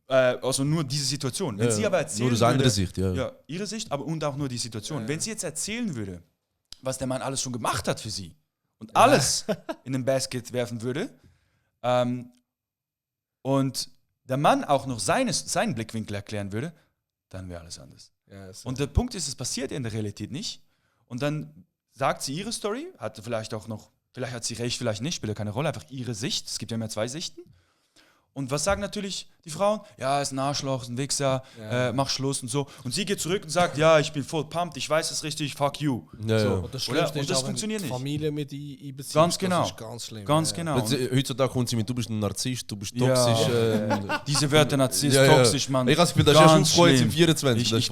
also nur diese Situation. Wenn sie aber erzählen nur das andere Sicht, ihre Sicht, aber und auch nur die Situation. Wenn sie jetzt erzählen würde, was der Mann alles schon gemacht hat für sie und alles in den Basket werfen würde und der Mann auch noch seinen Blickwinkel erklären würde, dann wäre alles anders. Und der Punkt ist, es passiert in der Realität nicht. Und dann sagt sie ihre Story, hat vielleicht auch noch, vielleicht hat sie recht, vielleicht nicht, spielt ja keine Rolle, einfach ihre Sicht. Es gibt ja immer 2 Sichten. Und was sagen natürlich die Frauen? Ja, ist ein Arschloch, ist ein Wichser, mach Schluss und so. Und sie geht zurück und sagt, ja, ich bin voll pumped, ich weiß es richtig, fuck you. So. Und das Schlimmste ist das auch, funktioniert nicht. Familie mit einbeziehst. Ganz genau. Das ist ganz schlimm. Ganz genau. Heutzutage kommt sie mit, du bist ein Narzisst, du bist toxisch. Diese Wörter, Narzisst, toxisch, Mann. Ich habe das schon aufgeholt im 24. Ich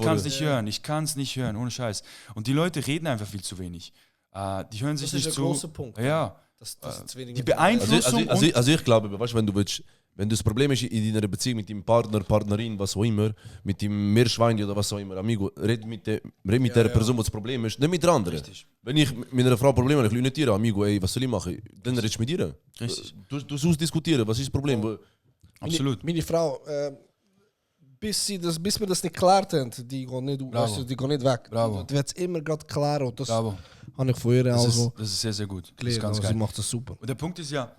kann es nicht hören, ohne Scheiß. Und die Leute reden einfach viel zu wenig. Die hören sich nicht zu. Das ist ein großer Punkt. Ja. Das ist zu wenig. Die Beeinflussung. Also ich glaube, weißt, wenn du das Problem hast in deiner Beziehung mit deinem Partner, Partnerin, was auch immer, mit dem Meerschwein oder was auch immer, Amigo, red mit der Person, die das Problem ist, nicht mit der anderen. Richtig. Wenn ich mit einer Frau Probleme habe, ich nicht dir, Amigo, ey, was soll ich machen? Dann redest du mit ihr. Richtig. Du sollst diskutieren, was ist das Problem? Absolut. Meine Frau, bis wir das nicht geklärt haben, die geht nicht, die geht nicht weg. Bravo. Die wird es immer gerade klar und das Bravo. habe ich von ihr Das also ist sehr, sehr gut. Das ist gelernt. ganz Also geil. sie macht das super. Und der Punkt ist ja,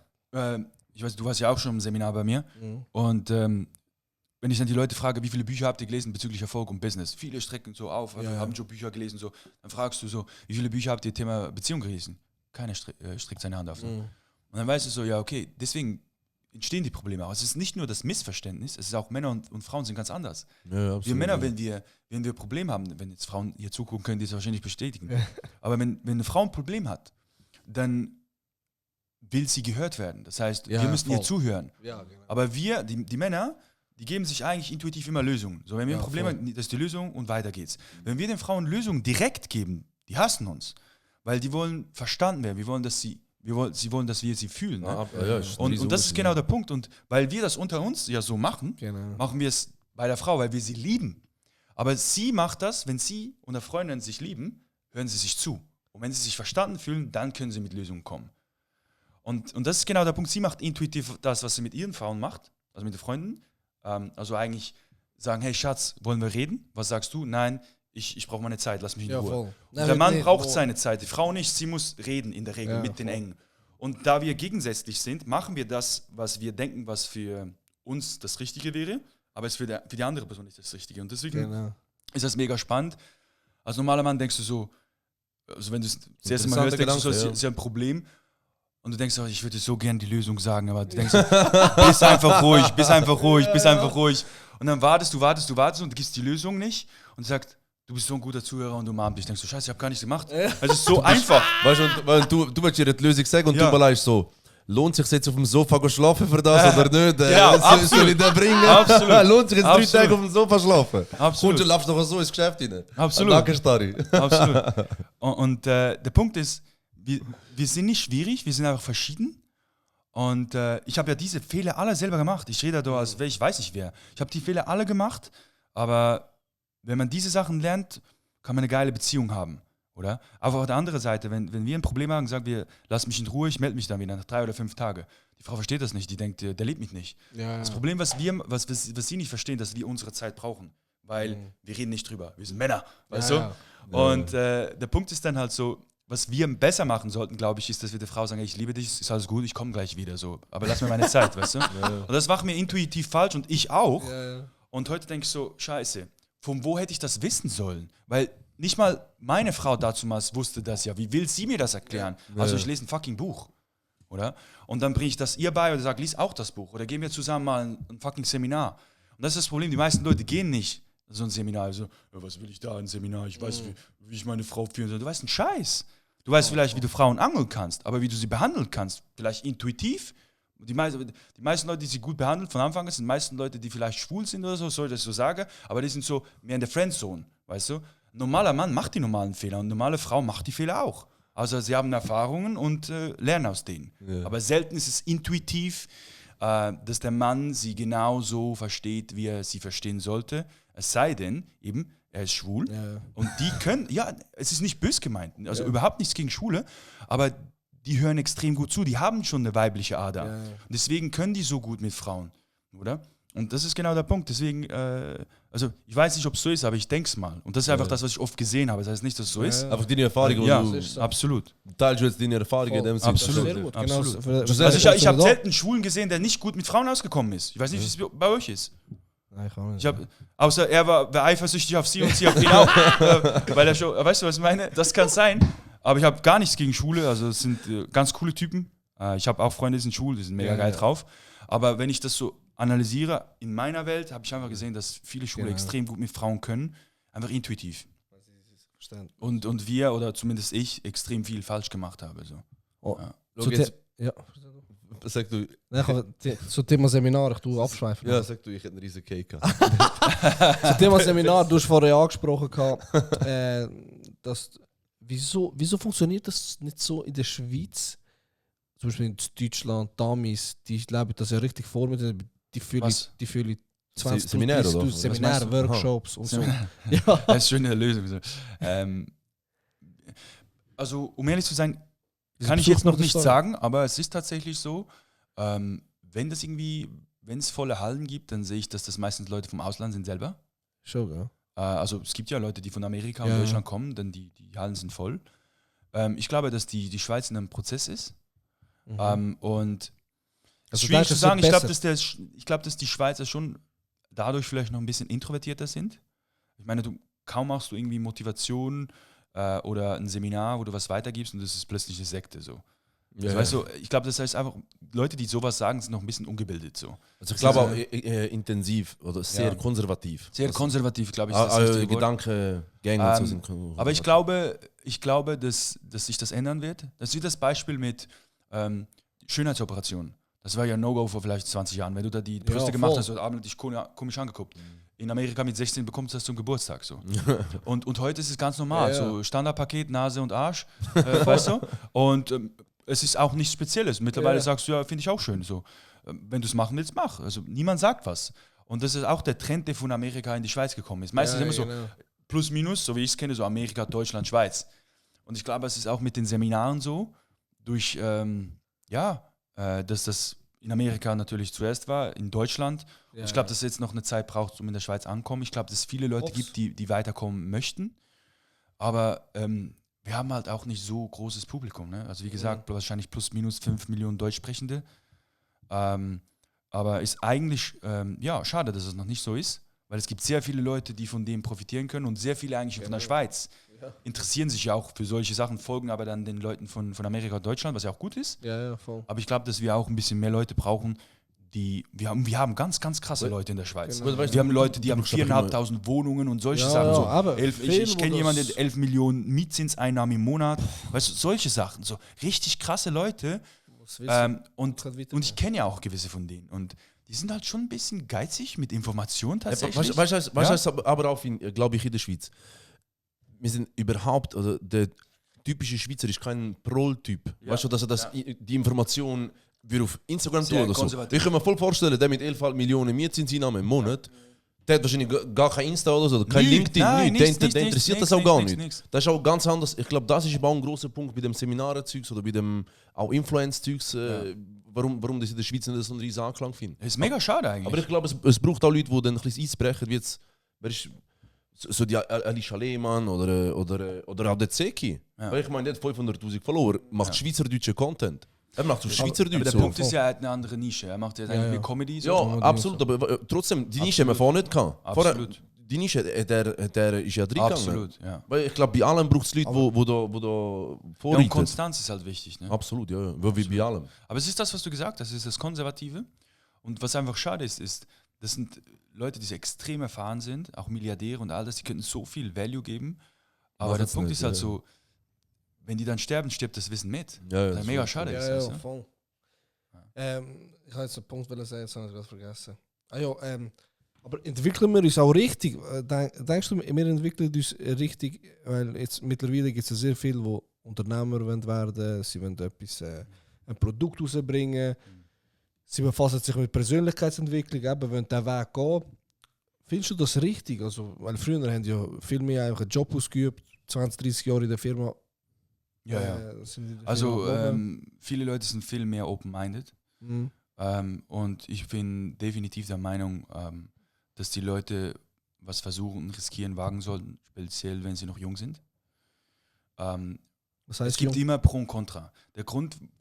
ich weiß, du warst ja auch schon im Seminar bei mir. Und wenn ich dann die Leute frage, wie viele Bücher habt ihr gelesen bezüglich Erfolg und Business? Viele strecken so auf, haben schon Bücher gelesen. So. Dann fragst du so, wie viele Bücher habt ihr Thema Beziehung gelesen? Keiner streckt seine Hand auf. Und dann weißt du so, ja okay, deswegen entstehen die Probleme auch. Es ist nicht nur das Missverständnis, es ist auch Männer und Frauen sind ganz anders. Ja, wir Männer, wenn wir Probleme haben, wenn jetzt Frauen hier zugucken, können die es wahrscheinlich bestätigen. Aber wenn eine Frau ein Problem hat, dann will sie gehört werden. Das heißt, wir müssen ihr zuhören. Ja, genau. Aber wir, die Männer, die geben sich eigentlich intuitiv immer Lösungen. So, wenn wir ein Problem haben, das ist die Lösung und weiter geht's. Wenn wir den Frauen Lösungen direkt geben, die hassen uns. Weil die wollen verstanden werden. Sie wollen, dass wir sie fühlen. Ne? Und das ist genau der Punkt. Und weil wir das unter uns ja so machen, machen wir es bei der Frau, weil wir sie lieben. Aber sie macht das, wenn sie und der Freundin sich lieben, hören sie sich zu. Und wenn sie sich verstanden fühlen, dann können sie mit Lösungen kommen. Und das ist genau der Punkt. Sie macht intuitiv das, was sie mit ihren Frauen macht, also mit den Freunden. Also eigentlich sagen, hey Schatz, wollen wir reden? Was sagst du? Nein, ich brauche meine Zeit, lass mich in Ruhe. voll. Und der Mann braucht seine Zeit, die Frau nicht, sie muss reden in der Regel mit den Engen. Und da wir gegensätzlich sind, machen wir das, was wir denken, was für uns das Richtige wäre, aber es ist für die andere Person nicht das Richtige. Und deswegen ist das mega spannend. Als normaler Mann denkst du so, also wenn du es das erste Mal hörst, denkst du so, das ist ja ein Problem. Und du denkst so, ich würde so gerne die Lösung sagen, aber du denkst so, bist einfach ruhig. Und dann wartest du und du gibst die Lösung nicht und sagst, du bist so ein guter Zuhörer und du umarmst dich. Denkst du, Scheiße, ich habe gar nichts gemacht. Es ist so einfach. Weißt du, weil du willst dir die Lösung sagen und du überlegst so, lohnt sich jetzt auf dem Sofa schlafen für das oder nicht? Ja, absolut. Soll ich da bringen? Absolut. Lohnt sich jetzt 3 Tage auf dem Sofa schlafen? Absolut. Und du laufst noch so ins Geschäft rein. Absolut. Nackenstarre. Absolut. Und der Punkt ist, wir sind nicht schwierig, wir sind einfach verschieden. Und ich habe ja diese Fehler alle selber gemacht. Ich rede da, als wäre ich weiß nicht wer. Ich habe die Fehler alle gemacht, aber wenn man diese Sachen lernt, kann man eine geile Beziehung haben, oder? Aber auf der anderen Seite, wenn wir ein Problem haben, sagen wir, lass mich in Ruhe, ich melde mich dann wieder nach 3 oder 5 Tagen. Die Frau versteht das nicht, die denkt, der liebt mich nicht. Das Problem, was sie nicht verstehen, dass wir unsere Zeit brauchen, weil wir reden nicht drüber, wir sind Männer, weißt du? Und der Punkt ist dann halt so, was wir besser machen sollten, glaube ich, ist, dass wir der Frau sagen, ich liebe dich, ist alles gut, ich komme gleich wieder, so. Aber lass mir meine Zeit, weißt du? Und das machen wir intuitiv falsch und ich auch. Und heute denke ich so, scheiße, von wo hätte ich das wissen sollen? Weil nicht mal meine Frau damals wusste das ja. Wie will sie mir das erklären? Also ich lese ein fucking Buch, oder? Und dann bringe ich das ihr bei oder sage, lies auch das Buch. Oder gehen wir zusammen mal ein fucking Seminar. Und das ist das Problem, die meisten Leute gehen nicht in so ein Seminar. Also, ja, was will ich da, ein Seminar? Ich weiß, wie ich meine Frau führen soll. Du weißt einen Scheiß. Du weißt vielleicht, wie du Frauen angeln kannst, aber wie du sie behandeln kannst, vielleicht intuitiv. Die meisten Leute, die sie gut behandeln von Anfang an, sind die meisten Leute, die vielleicht schwul sind oder so, soll ich das so sagen, aber die sind so mehr in der Friendzone, weißt du? Ein normaler Mann macht die normalen Fehler und eine normale Frau macht die Fehler auch. Also sie haben Erfahrungen und lernen aus denen. Ja. Aber selten ist es intuitiv, dass der Mann sie genauso versteht, wie er sie verstehen sollte. Es sei denn, eben, er ist schwul. Ja. Und die können, ja, es ist nicht böse gemeint, also überhaupt nichts gegen Schwule, aber die hören extrem gut zu, die haben schon eine weibliche Ader. Ja. Und deswegen können die so gut mit Frauen, oder? Und das ist genau der Punkt. Deswegen, also ich weiß nicht, ob es so ist, aber ich denke es mal. Und das ist einfach das, was ich oft gesehen habe. Das heißt nicht, dass es so ist. Einfach deine Erfahrungen. Ja, so. absolut. Teilst du jetzt deine Erfahrungen in dem Sinne? Absolut. Absolut. Also ich habe selten einen Schwulen gesehen, der nicht gut mit Frauen ausgekommen ist. Ich weiß nicht, wie es bei euch ist. Nein, außer er war eifersüchtig auf sie und sie auf ihn auch. Weil er schon, weißt du, was ich meine? Das kann sein. Aber ich habe gar nichts gegen Schwule. Also es sind ganz coole Typen. Ich habe auch Freunde, die sind schwul, die sind mega geil drauf. Aber wenn ich das so analysiere, in meiner Welt habe ich einfach gesehen, dass viele Schwule extrem gut mit Frauen können. Einfach intuitiv. Und wir, oder zumindest ich, extrem viel falsch gemacht habe. So. Sag du. Zum Thema Seminar, ich tue abschweifen. Ja, sag du, ich hätte einen riesen Cake gehabt. Zum Thema Seminar, du hast vorher angesprochen, dass, wieso funktioniert das nicht so in der Schweiz? Zum Beispiel in Deutschland, Damis, die leben das ja richtig vor mit die fühlen 20 Seminare, Workshops und so. Ja. Das ist schon eine Lösung. Also, um ehrlich zu sein, kann ich jetzt noch nicht sagen, aber es ist tatsächlich so, wenn es volle Hallen gibt, dann sehe ich, dass das meistens Leute vom Ausland sind selber. Schon, ja. Also es gibt ja Leute, die von Amerika und Deutschland kommen, denn die Hallen sind voll. Ich glaube, dass die Schweiz in einem Prozess ist. Und es ist schwierig zu sagen, ich glaube, dass die Schweizer schon dadurch vielleicht noch ein bisschen introvertierter sind. Ich meine, kaum machst du irgendwie Motivation oder ein Seminar, wo du was weitergibst und das ist plötzlich eine Sekte. So. Ja. Also, weißt du, ich glaube, das heißt einfach, Leute, die sowas sagen, sind noch ein bisschen ungebildet. So. Also ich glaube auch intensiv oder sehr konservativ. Sehr konservativ, glaube ich. Also Gedankengänge so sind. Aber ich glaube, dass sich das ändern wird. Das ist wie das Beispiel mit Schönheitsoperationen. Das war ja ein No-Go vor vielleicht 20 Jahren. Wenn du da die Brüste gemacht hast, hat Abend dich komisch angeguckt. In Amerika mit 16 bekommst du das zum Geburtstag. So. und heute ist es ganz normal. So Standardpaket, Nase und Arsch. Weißt du? Und es ist auch nichts Spezielles. Mittlerweile sagst du, ja, finde ich auch schön. So. Wenn du es machen willst, mach. Also niemand sagt was. Und das ist auch der Trend, der von Amerika in die Schweiz gekommen ist. Meistens immer so plus minus, so wie ich es kenne, so Amerika, Deutschland, Schweiz. Und ich glaube, es ist auch mit den Seminaren so, durch, dass das in Amerika natürlich zuerst war, in Deutschland. Ja, Und ich glaube, dass es jetzt noch eine Zeit braucht, um in der Schweiz ankommen. Ich glaube, dass es viele Leute gibt, die weiterkommen möchten. Aber wir haben halt auch nicht so großes Publikum. Ne? Also wie gesagt, wahrscheinlich plus minus 5 Millionen Deutschsprechende. Aber ist eigentlich schade, dass es noch nicht so ist. Weil es gibt sehr viele Leute, die von dem profitieren können und sehr viele eigentlich von der Schweiz interessieren sich ja auch für solche Sachen, folgen aber dann den Leuten von Amerika und Deutschland, was ja auch gut ist. Ja, voll. Aber ich glaube, dass wir auch ein bisschen mehr Leute brauchen, wir haben ganz, ganz krasse Leute in der Schweiz. Genau. Wir haben Leute, die haben brauchst einfach 4.500 Wohnungen und solche Ja, Sachen. ja, So aber ich kenne wo jemanden, das- der 11 Millionen Mietzinseinnahmen im Monat. Weißt du, solche Sachen. So richtig krasse Leute. Und ich kenne ja auch gewisse von denen. Und die sind halt schon ein bisschen geizig mit Informationen tatsächlich. Weißt du, aber auch, glaube ich, in der Schweiz. Wir sind überhaupt, also der typische Schweizer ist kein Proll-Typ. Ja. Weißt du, dass er die Information wir auf Instagram Sehr tun oder so. konservativ. Ich kann mir voll vorstellen, der mit 11 Millionen Mietzinseinnahmen im Monat, der hat wahrscheinlich gar kein Insta oder so, kein LinkedIn, Nein, nichts. nichts, Der interessiert nichts, das auch gar nichts, nicht. nichts. Das ist auch ganz anders. Ich glaube, das ist aber auch ein großer Punkt bei dem Seminarenzeugs oder bei dem auch Influence-Zeugs, warum das in der Schweiz nicht so einen riesen Anklang findet. Das ist mega schade eigentlich. Aber ich glaube, es braucht auch Leute, die dann ein bisschen einbrechen, wie jetzt, wer ist, so die Alicia Lehmann oder auch der Zeki. Ja. Weil ich meine, der hat 500'000 Follower, macht schweizerdeutschen Content. Er macht so aber Schweizerdeutsch. der So. Punkt ist ja, er hat eine andere Nische. Er macht jetzt eigentlich ja. Comedy. So. Ja, absolut, aber trotzdem, die Nische haben wir vorher nicht gehabt. Absolut. Vorher, die Nische, der ist ja drin gegangen. Absolut, ja. Weil ich glaube, bei allem braucht es Leute, die da Ja, und vorreiten. Konstanz ist halt wichtig. Ne? Absolut, ja. Wie bei allem. Aber es ist das, was du gesagt hast, es ist das Konservative. Und was einfach schade ist, das sind Leute, die so extrem erfahren sind, auch Milliardäre und all das, die könnten so viel Value geben. Aber der Machen's Punkt nicht, ist halt ja. so, wenn die dann sterben, stirbt das Wissen mit. Ja, Das ist mega schade. Ja, ist ja, das, ja? voll. Ich habe jetzt einen Punkt sagen, jetzt habe ich es gerade vergessen. Aber entwickeln wir uns auch richtig? Denkst du, wir entwickeln uns richtig? Weil jetzt mittlerweile gibt es ja sehr viele, die Unternehmer werden wollen, sie wollen etwas, ein Produkt rausbringen, sie befassen sich mit Persönlichkeitsentwicklung, eben wollen diesen Weg gehen. Findest du das richtig? Also, weil früher haben ja viel mehr einfach einen Job ausgeübt, 20, 30 Jahre in der Firma. Ja, ja. Sind in der Also Firma geblieben. viele Leute sind viel mehr open-minded. Mhm. Und ich bin definitiv der Meinung, dass die Leute was versuchen, riskieren, wagen sollten, speziell wenn sie noch jung sind. Was heißt Es gibt jung? immer Pro und Contra.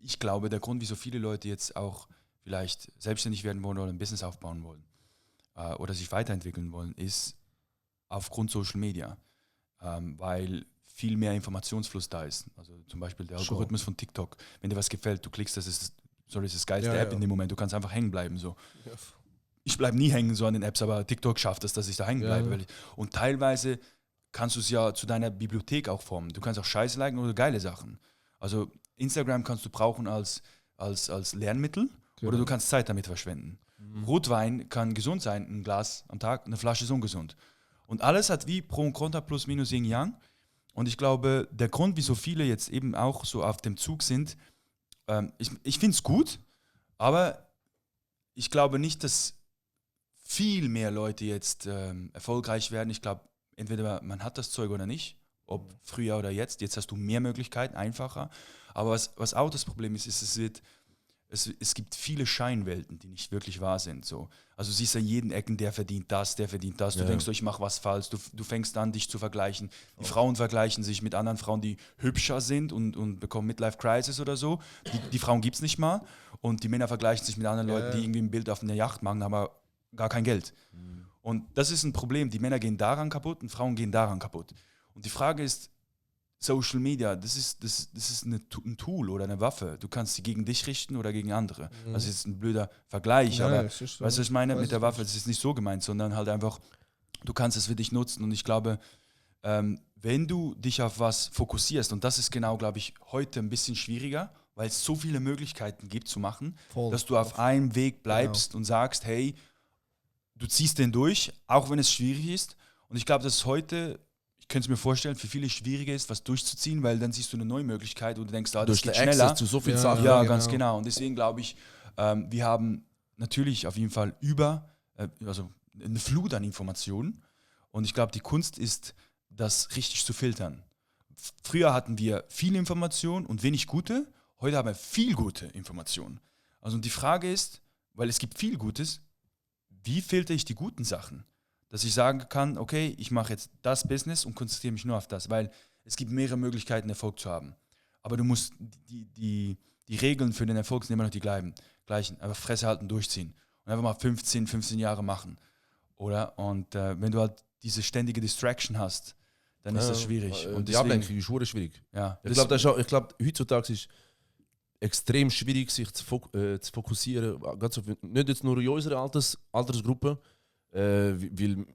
Ich glaube, der Grund, wieso viele Leute jetzt auch vielleicht selbstständig werden wollen oder ein Business aufbauen wollen oder sich weiterentwickeln wollen, ist aufgrund Social Media, weil viel mehr Informationsfluss da ist. Also zum Beispiel der Algorithmus von TikTok. Wenn dir was gefällt, du klickst, das ist das geilste Ja, App ja. in dem Moment. Du kannst einfach hängen bleiben. So. Ja. Ich bleibe nie hängen so an den Apps, aber TikTok schafft es, dass ich da hängen Ja, bleibe. ja. Und teilweise kannst du es ja zu deiner Bibliothek auch formen. Du kannst auch Scheiße liken oder geile Sachen. Also Instagram kannst du brauchen als Lernmittel oder du kannst Zeit damit verschwenden. Rotwein kann gesund sein, ein Glas am Tag, eine Flasche ist ungesund. Und alles hat wie Pro und Contra plus minus Yin Yang. Und ich glaube, der Grund, wieso viele jetzt eben auch so auf dem Zug sind, ich finde es gut, aber ich glaube nicht, dass viel mehr Leute jetzt erfolgreich werden. Ich glaube, entweder man hat das Zeug oder nicht, ob früher oder jetzt. Jetzt hast du mehr Möglichkeiten, einfacher. Aber was auch das Problem ist, es gibt viele Scheinwelten, die nicht wirklich wahr sind. So. Also du siehst an jeden Ecken, der verdient das. Du denkst, ich mache was falsch. Du fängst an, dich zu vergleichen. Die Frauen vergleichen sich mit anderen Frauen, die hübscher sind und bekommen Midlife-Crisis oder so. Die Frauen gibt es nicht mal. Und die Männer vergleichen sich mit anderen Leuten, die irgendwie ein Bild auf einer Yacht machen, aber gar kein Geld. Und das ist ein Problem. Die Männer gehen daran kaputt und Frauen gehen daran kaputt. Und die Frage ist, Social Media, das ist ein Tool oder eine Waffe. Du kannst sie gegen dich richten oder gegen andere. Das ist ein blöder Vergleich, aber es ist so. weißt du, was ich meine Weiß mit der ich Waffe? Das ist nicht so gemeint, sondern halt einfach, du kannst es für dich nutzen. Und ich glaube, wenn du dich auf was fokussierst, und das ist genau, glaube ich, heute ein bisschen schwieriger, weil es so viele Möglichkeiten gibt zu machen, Voll. dass du auf einem Weg bleibst und sagst, hey, du ziehst den durch, auch wenn es schwierig ist. Und ich glaube, dass es heute, ich könnte es mir vorstellen, für viele schwieriger ist, was durchzuziehen, weil dann siehst du eine neue Möglichkeit und du denkst, das Durch geht den schneller. Access zu so vielen Ja, Sachen. Ja, genau. ganz genau. Und deswegen glaube ich, wir haben natürlich auf jeden Fall also eine Flut an Informationen. Und ich glaube, die Kunst ist, das richtig zu filtern. Früher hatten wir viel Information und wenig gute. Heute haben wir viel gute Informationen. Also und die Frage ist, weil es gibt viel Gutes, wie filter ich die guten Sachen? Dass ich sagen kann, okay, ich mache jetzt das Business und konzentriere mich nur auf das, weil es gibt mehrere Möglichkeiten, Erfolg zu haben. Aber du musst die Regeln für den Erfolg sind immer noch die gleichen. Einfach Fresse halten, durchziehen. Und einfach mal 15 Jahre machen. Oder? Und wenn du halt diese ständige Distraction hast, dann ist das schwierig. Und die deswegen, Ablenkung ist schon schwierig. ja, Ich glaube, heutzutage ist extrem schwierig, sich zu fokussieren. Nicht jetzt nur in unserer Altersgruppe, weil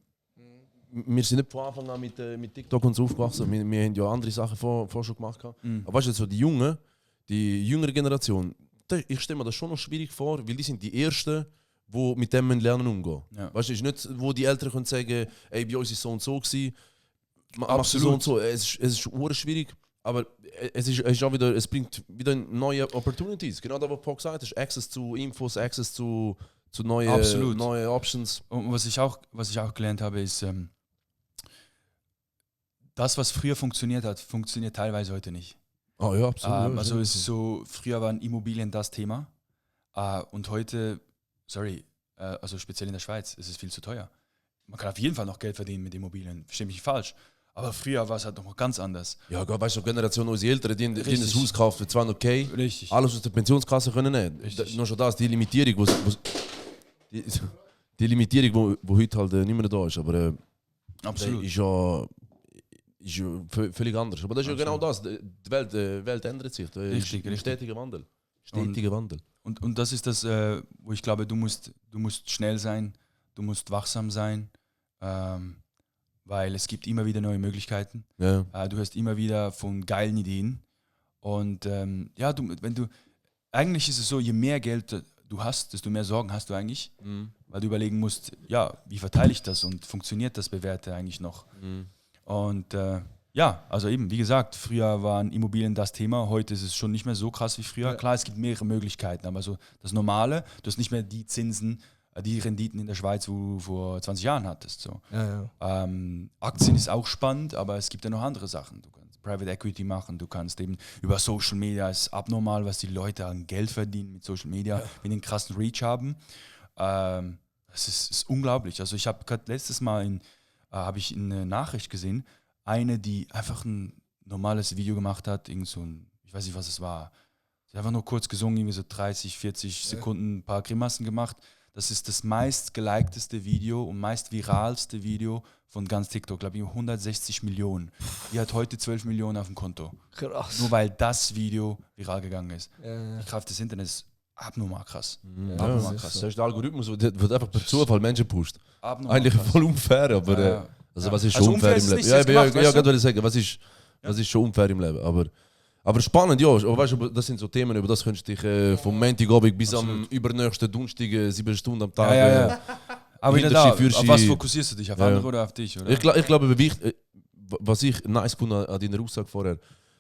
wir sind nicht von Anfang an mit TikTok und so aufgewachsen. Wir haben ja andere Sachen vorher schon gemacht. Aber weißt du, so die jüngere Generation, ich stelle mir das schon noch schwierig vor, weil die sind die Ersten, die mit dem lernen umgehen. Ja. Weißt du, es ist nicht, wo die Eltern können sagen, ey, bei uns ist so und so gewesen, machst du so Absolut. und so. Es ist schwierig, aber es bringt wieder neue Opportunities. Genau das, was Paul gesagt hat, Access zu Infos, Access zu neue Options. Und was ich auch gelernt habe, ist, das, was früher funktioniert hat, funktioniert teilweise heute nicht. Oh ja, absolut. Also es ist so, früher waren Immobilien das Thema und heute, also speziell in der Schweiz, ist es viel zu teuer. Man kann auf jeden Fall noch Geld verdienen mit Immobilien, verstehe mich nicht falsch. Aber früher war es halt noch ganz anders. Ja, weißt du, Generation unsere Eltern, die Richtig. das Haus kaufen für 200.000, Richtig. alles aus der Pensionskasse können nicht. Richtig. Nur schon das, die Limitierung, die Limitierung, wo heute halt nicht mehr da ist. Aber Absolut. ist ja völlig anders. Aber das ist ja genau das. Die Welt ändert sich. Richtig. Stetiger Wandel. Wandel. Und das ist das, wo ich glaube, du musst schnell sein, du musst wachsam sein, weil es gibt immer wieder neue Möglichkeiten. Ja. Du hörst immer wieder von geilen Ideen. Und eigentlich ist es so, je mehr Geld du hast, desto mehr Sorgen hast du eigentlich, weil du überlegen musst, ja, wie verteile ich das und funktioniert das Bewährte eigentlich noch? Und also eben, wie gesagt, früher waren Immobilien das Thema, heute ist es schon nicht mehr so krass wie früher. Ja. Klar, es gibt mehrere Möglichkeiten, aber so das Normale, du hast nicht mehr die Zinsen, die Renditen in der Schweiz, wo du vor 20 Jahren hattest. So. Ja. Aktien ist auch spannend, aber es gibt ja noch andere Sachen. Du kannst Private Equity machen, du kannst eben über Social Media, es ist abnormal, was die Leute an Geld verdienen mit Social Media, wenn die einen krassen Reach haben. Das ist unglaublich. Also ich habe gerade letztes Mal habe ich eine Nachricht gesehen, eine, die einfach ein normales Video gemacht hat, irgend so ein, ich weiß nicht, was es war. Sie hat einfach nur kurz gesungen, irgendwie so 30, 40 Sekunden, ein paar Grimassen gemacht. Das ist das meist gelikedeste Video und meist viralste Video von ganz TikTok, glaube ich, 160 Millionen. Die hat heute 12 Millionen auf dem Konto. Krass. Nur weil das Video viral gegangen ist. Ja. Die Kraft des Internets ist abnormal krass. Das ist der Algorithmus, der einfach per Zufall Menschen pusht. Abnormal Eigentlich krass. voll unfair, aber Ja. also was ist Also schon unfair unfair im ist Leben? nicht Ja, selbst gemacht, weißt du? gerade wollte ich sagen, was ist schon unfair im Leben? Aber spannend, ja. Aber weißt du, das sind so Themen, über das könntest du dich vom Montagabend bis am übernächsten Donnerstag 7 Stunden am Tag. Ja. Aber wieder da, Hirschi, auf was fokussierst du dich? Auf andere oder auf dich? Oder? Ich glaube, was ich nice finde an deiner Aussage vorher,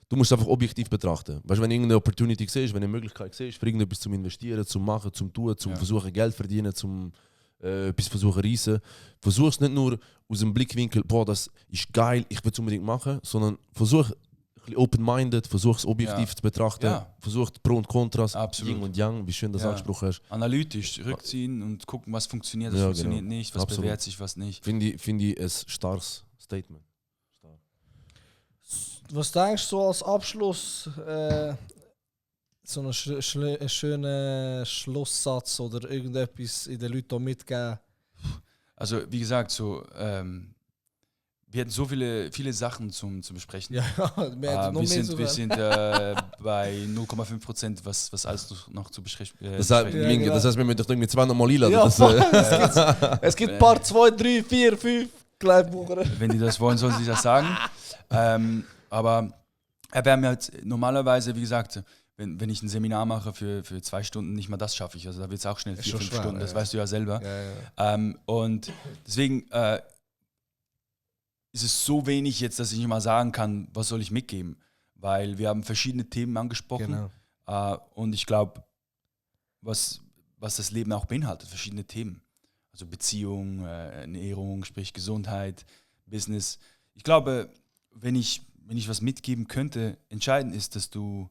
du musst einfach objektiv betrachten. Weißt du, wenn du irgendeine Opportunity siehst, wenn du eine Möglichkeit siehst, für irgendetwas zum Investieren, zum Machen, zum Tun, zum Versuchen Geld verdienen, zum etwas versuchen reissen, versuch es nicht nur aus dem Blickwinkel, boah, das ist geil, ich will es unbedingt machen, sondern versuch ein bisschen open-minded, versuch es objektiv zu betrachten, versuch Pro und Kontras, Absolut. Yin und Yang, wie schön das angesprochen hast. Analytisch rückziehen und gucken, was funktioniert, was Ja, funktioniert genau. nicht, was Absolut. bewährt sich, was nicht. Finde ich ein starkes Statement. Was denkst du so als Abschluss, so einen schönen Schlusssatz oder irgendetwas in den Leuten mitgeben? Also wie gesagt, so wir hatten so viele Sachen zum besprechen. Ja, wir sind bei 0,5%, was alles noch zu besprechen. Das heißt, genau. das heißt, wir müssen dich irgendwie 200 Mal einladen. Ja, das, es gibt ein paar 2, 3, 4, 5 Kleinbucher. Wenn die das wollen, sollen sie das sagen. Aber wir haben halt normalerweise, wie gesagt, wenn ich ein Seminar mache für 2 Stunden, nicht mal das schaffe ich. Also da wird es auch schnell 4, 5 Stunden, das weißt du ja selber. Ja. Und deswegen ist es so wenig jetzt, dass ich nicht mal sagen kann, was soll ich mitgeben. Weil wir haben verschiedene Themen angesprochen. Genau. Und ich glaube, was das Leben auch beinhaltet, verschiedene Themen. Also Beziehung, Ernährung, sprich Gesundheit, Business. Ich glaube, wenn ich was mitgeben könnte, entscheidend ist, dass du,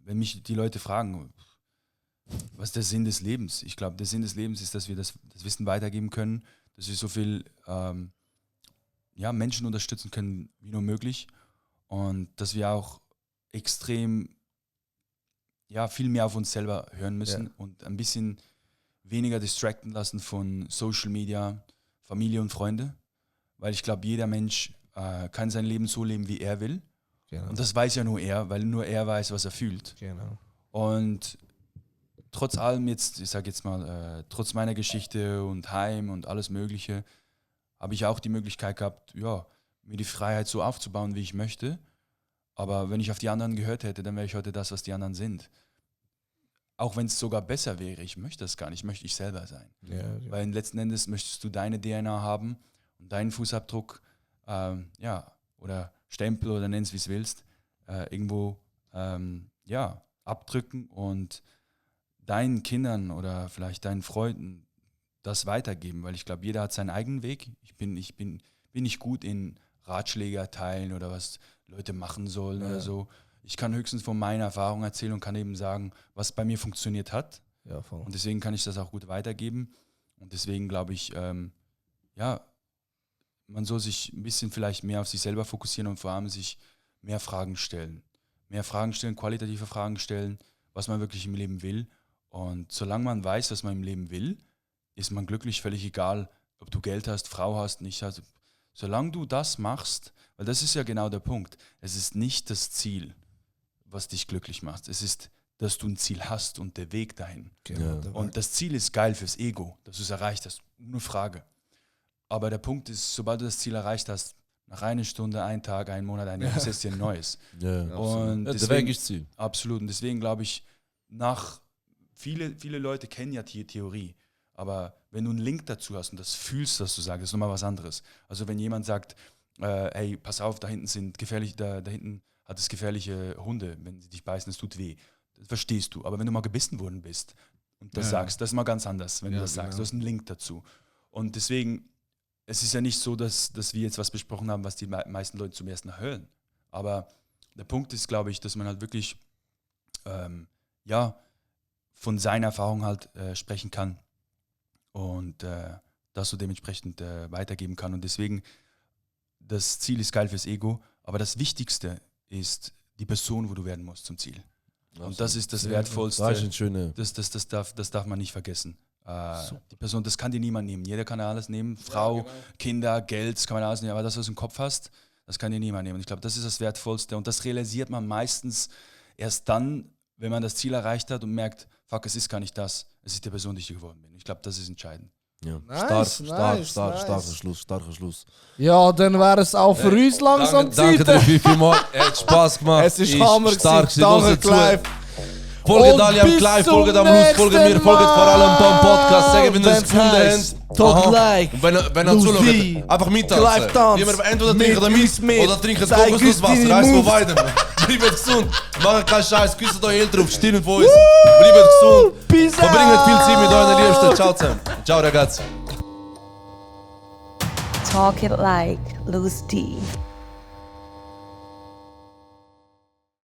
wenn mich die Leute fragen, was ist der Sinn des Lebens? Ich glaube, der Sinn des Lebens ist, dass wir das Wissen weitergeben können, dass wir so viel Menschen unterstützen können, wie nur möglich. Und dass wir auch extrem, viel mehr auf uns selber hören müssen und ein bisschen weniger distracten lassen von Social Media, Familie und Freunde. Weil ich glaube, jeder Mensch kann sein Leben so leben, wie er will. Genau. Und das weiß ja nur er, weil nur er weiß, was er fühlt. Genau. Und trotz allem jetzt, ich sage jetzt mal, trotz meiner Geschichte und Heim und alles Mögliche, habe ich auch die Möglichkeit gehabt, mir die Freiheit so aufzubauen, wie ich möchte. Aber wenn ich auf die anderen gehört hätte, dann wäre ich heute das, was die anderen sind. Auch wenn es sogar besser wäre, ich möchte das gar nicht, möchte ich selber sein. Ja. Weil letzten Endes möchtest du deine DNA haben und deinen Fußabdruck, oder Stempel oder nenn's wie es willst, irgendwo abdrücken und deinen Kindern oder vielleicht deinen Freunden das weitergeben, weil ich glaube, jeder hat seinen eigenen Weg. Ich bin nicht gut in Ratschläge erteilen oder was Leute machen sollen oder so. Ich kann höchstens von meiner Erfahrung erzählen und kann eben sagen, was bei mir funktioniert hat. Ja, voll. Und deswegen kann ich das auch gut weitergeben. Und deswegen glaube ich, man soll sich ein bisschen vielleicht mehr auf sich selber fokussieren und vor allem sich mehr Fragen stellen. Mehr Fragen stellen, qualitative Fragen stellen, was man wirklich im Leben will. Und solange man weiß, was man im Leben will, ist man glücklich, völlig egal, ob du Geld hast, Frau hast, nicht hast. Solange du das machst, weil das ist ja genau der Punkt, es ist nicht das Ziel, was dich glücklich macht. Es ist, dass du ein Ziel hast und der Weg dahin. Genau. Und das Ziel ist geil fürs Ego, dass du es erreicht hast, nur Frage. Aber der Punkt ist, sobald du das Ziel erreicht hast, nach einer Stunde, ein Tag, ein Monat, ein Jahr, ist dir ein neues. Und der deswegen, Weg ist Ziel. absolut. Und deswegen glaube ich, viele Leute kennen ja die Theorie, aber wenn du einen Link dazu hast und das fühlst, was du sagst, ist nochmal was anderes. Also wenn jemand sagt, hey, pass auf, da hinten hat es gefährliche Hunde, wenn sie dich beißen, es tut weh. Das verstehst du. Aber wenn du mal gebissen worden bist und das sagst, das ist mal ganz anders, wenn du das sagst. Du hast einen Link dazu. Und deswegen, es ist ja nicht so, dass wir jetzt was besprochen haben, was die meisten Leute zum ersten Mal hören. Aber der Punkt ist, glaube ich, dass man halt wirklich von seiner Erfahrung halt sprechen kann und das so dementsprechend weitergeben kann. Und deswegen, das Ziel ist geil fürs Ego, aber das Wichtigste ist die Person, wo du werden musst zum Ziel. Und das ist das Wertvollste. Das ist ein schöner. Das darf man nicht vergessen. Die Person, das kann dir niemand nehmen. Jeder kann alles nehmen. Frau, Kinder, Geld, das kann man alles nehmen. Aber das, was du im Kopf hast, das kann dir niemand nehmen. Ich glaube, das ist das Wertvollste. Und das realisiert man meistens erst dann, wenn man das Ziel erreicht hat und merkt, fuck, es ist gar nicht das. Es ist die Person, die ich geworden bin. Ich glaube, das ist entscheidend. Ja. Nice, Starker Schluss. Ja, dann wäre es auch für uns langsam Danke dir vielmals. Hat Spaß gemacht. Es ist Hammer stark. gewesen. Danke, Clive. Folgt Und alle am bis Clive, zum folgt am Luz, folgt mir, nächsten folgt vor allem beim Podcast. Sagen, wenn ihr es Wenn's gefunden heisst, habt. Talk Aha. like Und wenn ihr Lucy. zuschaut, einfach mittanzen. Clive Tanz. Wie wir entweder Mit trinken uns damit mit. oder trinken Zeig uns Kokosnusswasser. deine Eins von Moves. beidem. Bleibt gesund. Macht keinen Scheiß. Küsst eure Eltern auf. Stimmt von uns. Bleibt gesund. Peace Verbringt viel Zeit mit out. euren Liebsten. Ciao zusammen. Ciao ragazzi. Talk it like Lucy D.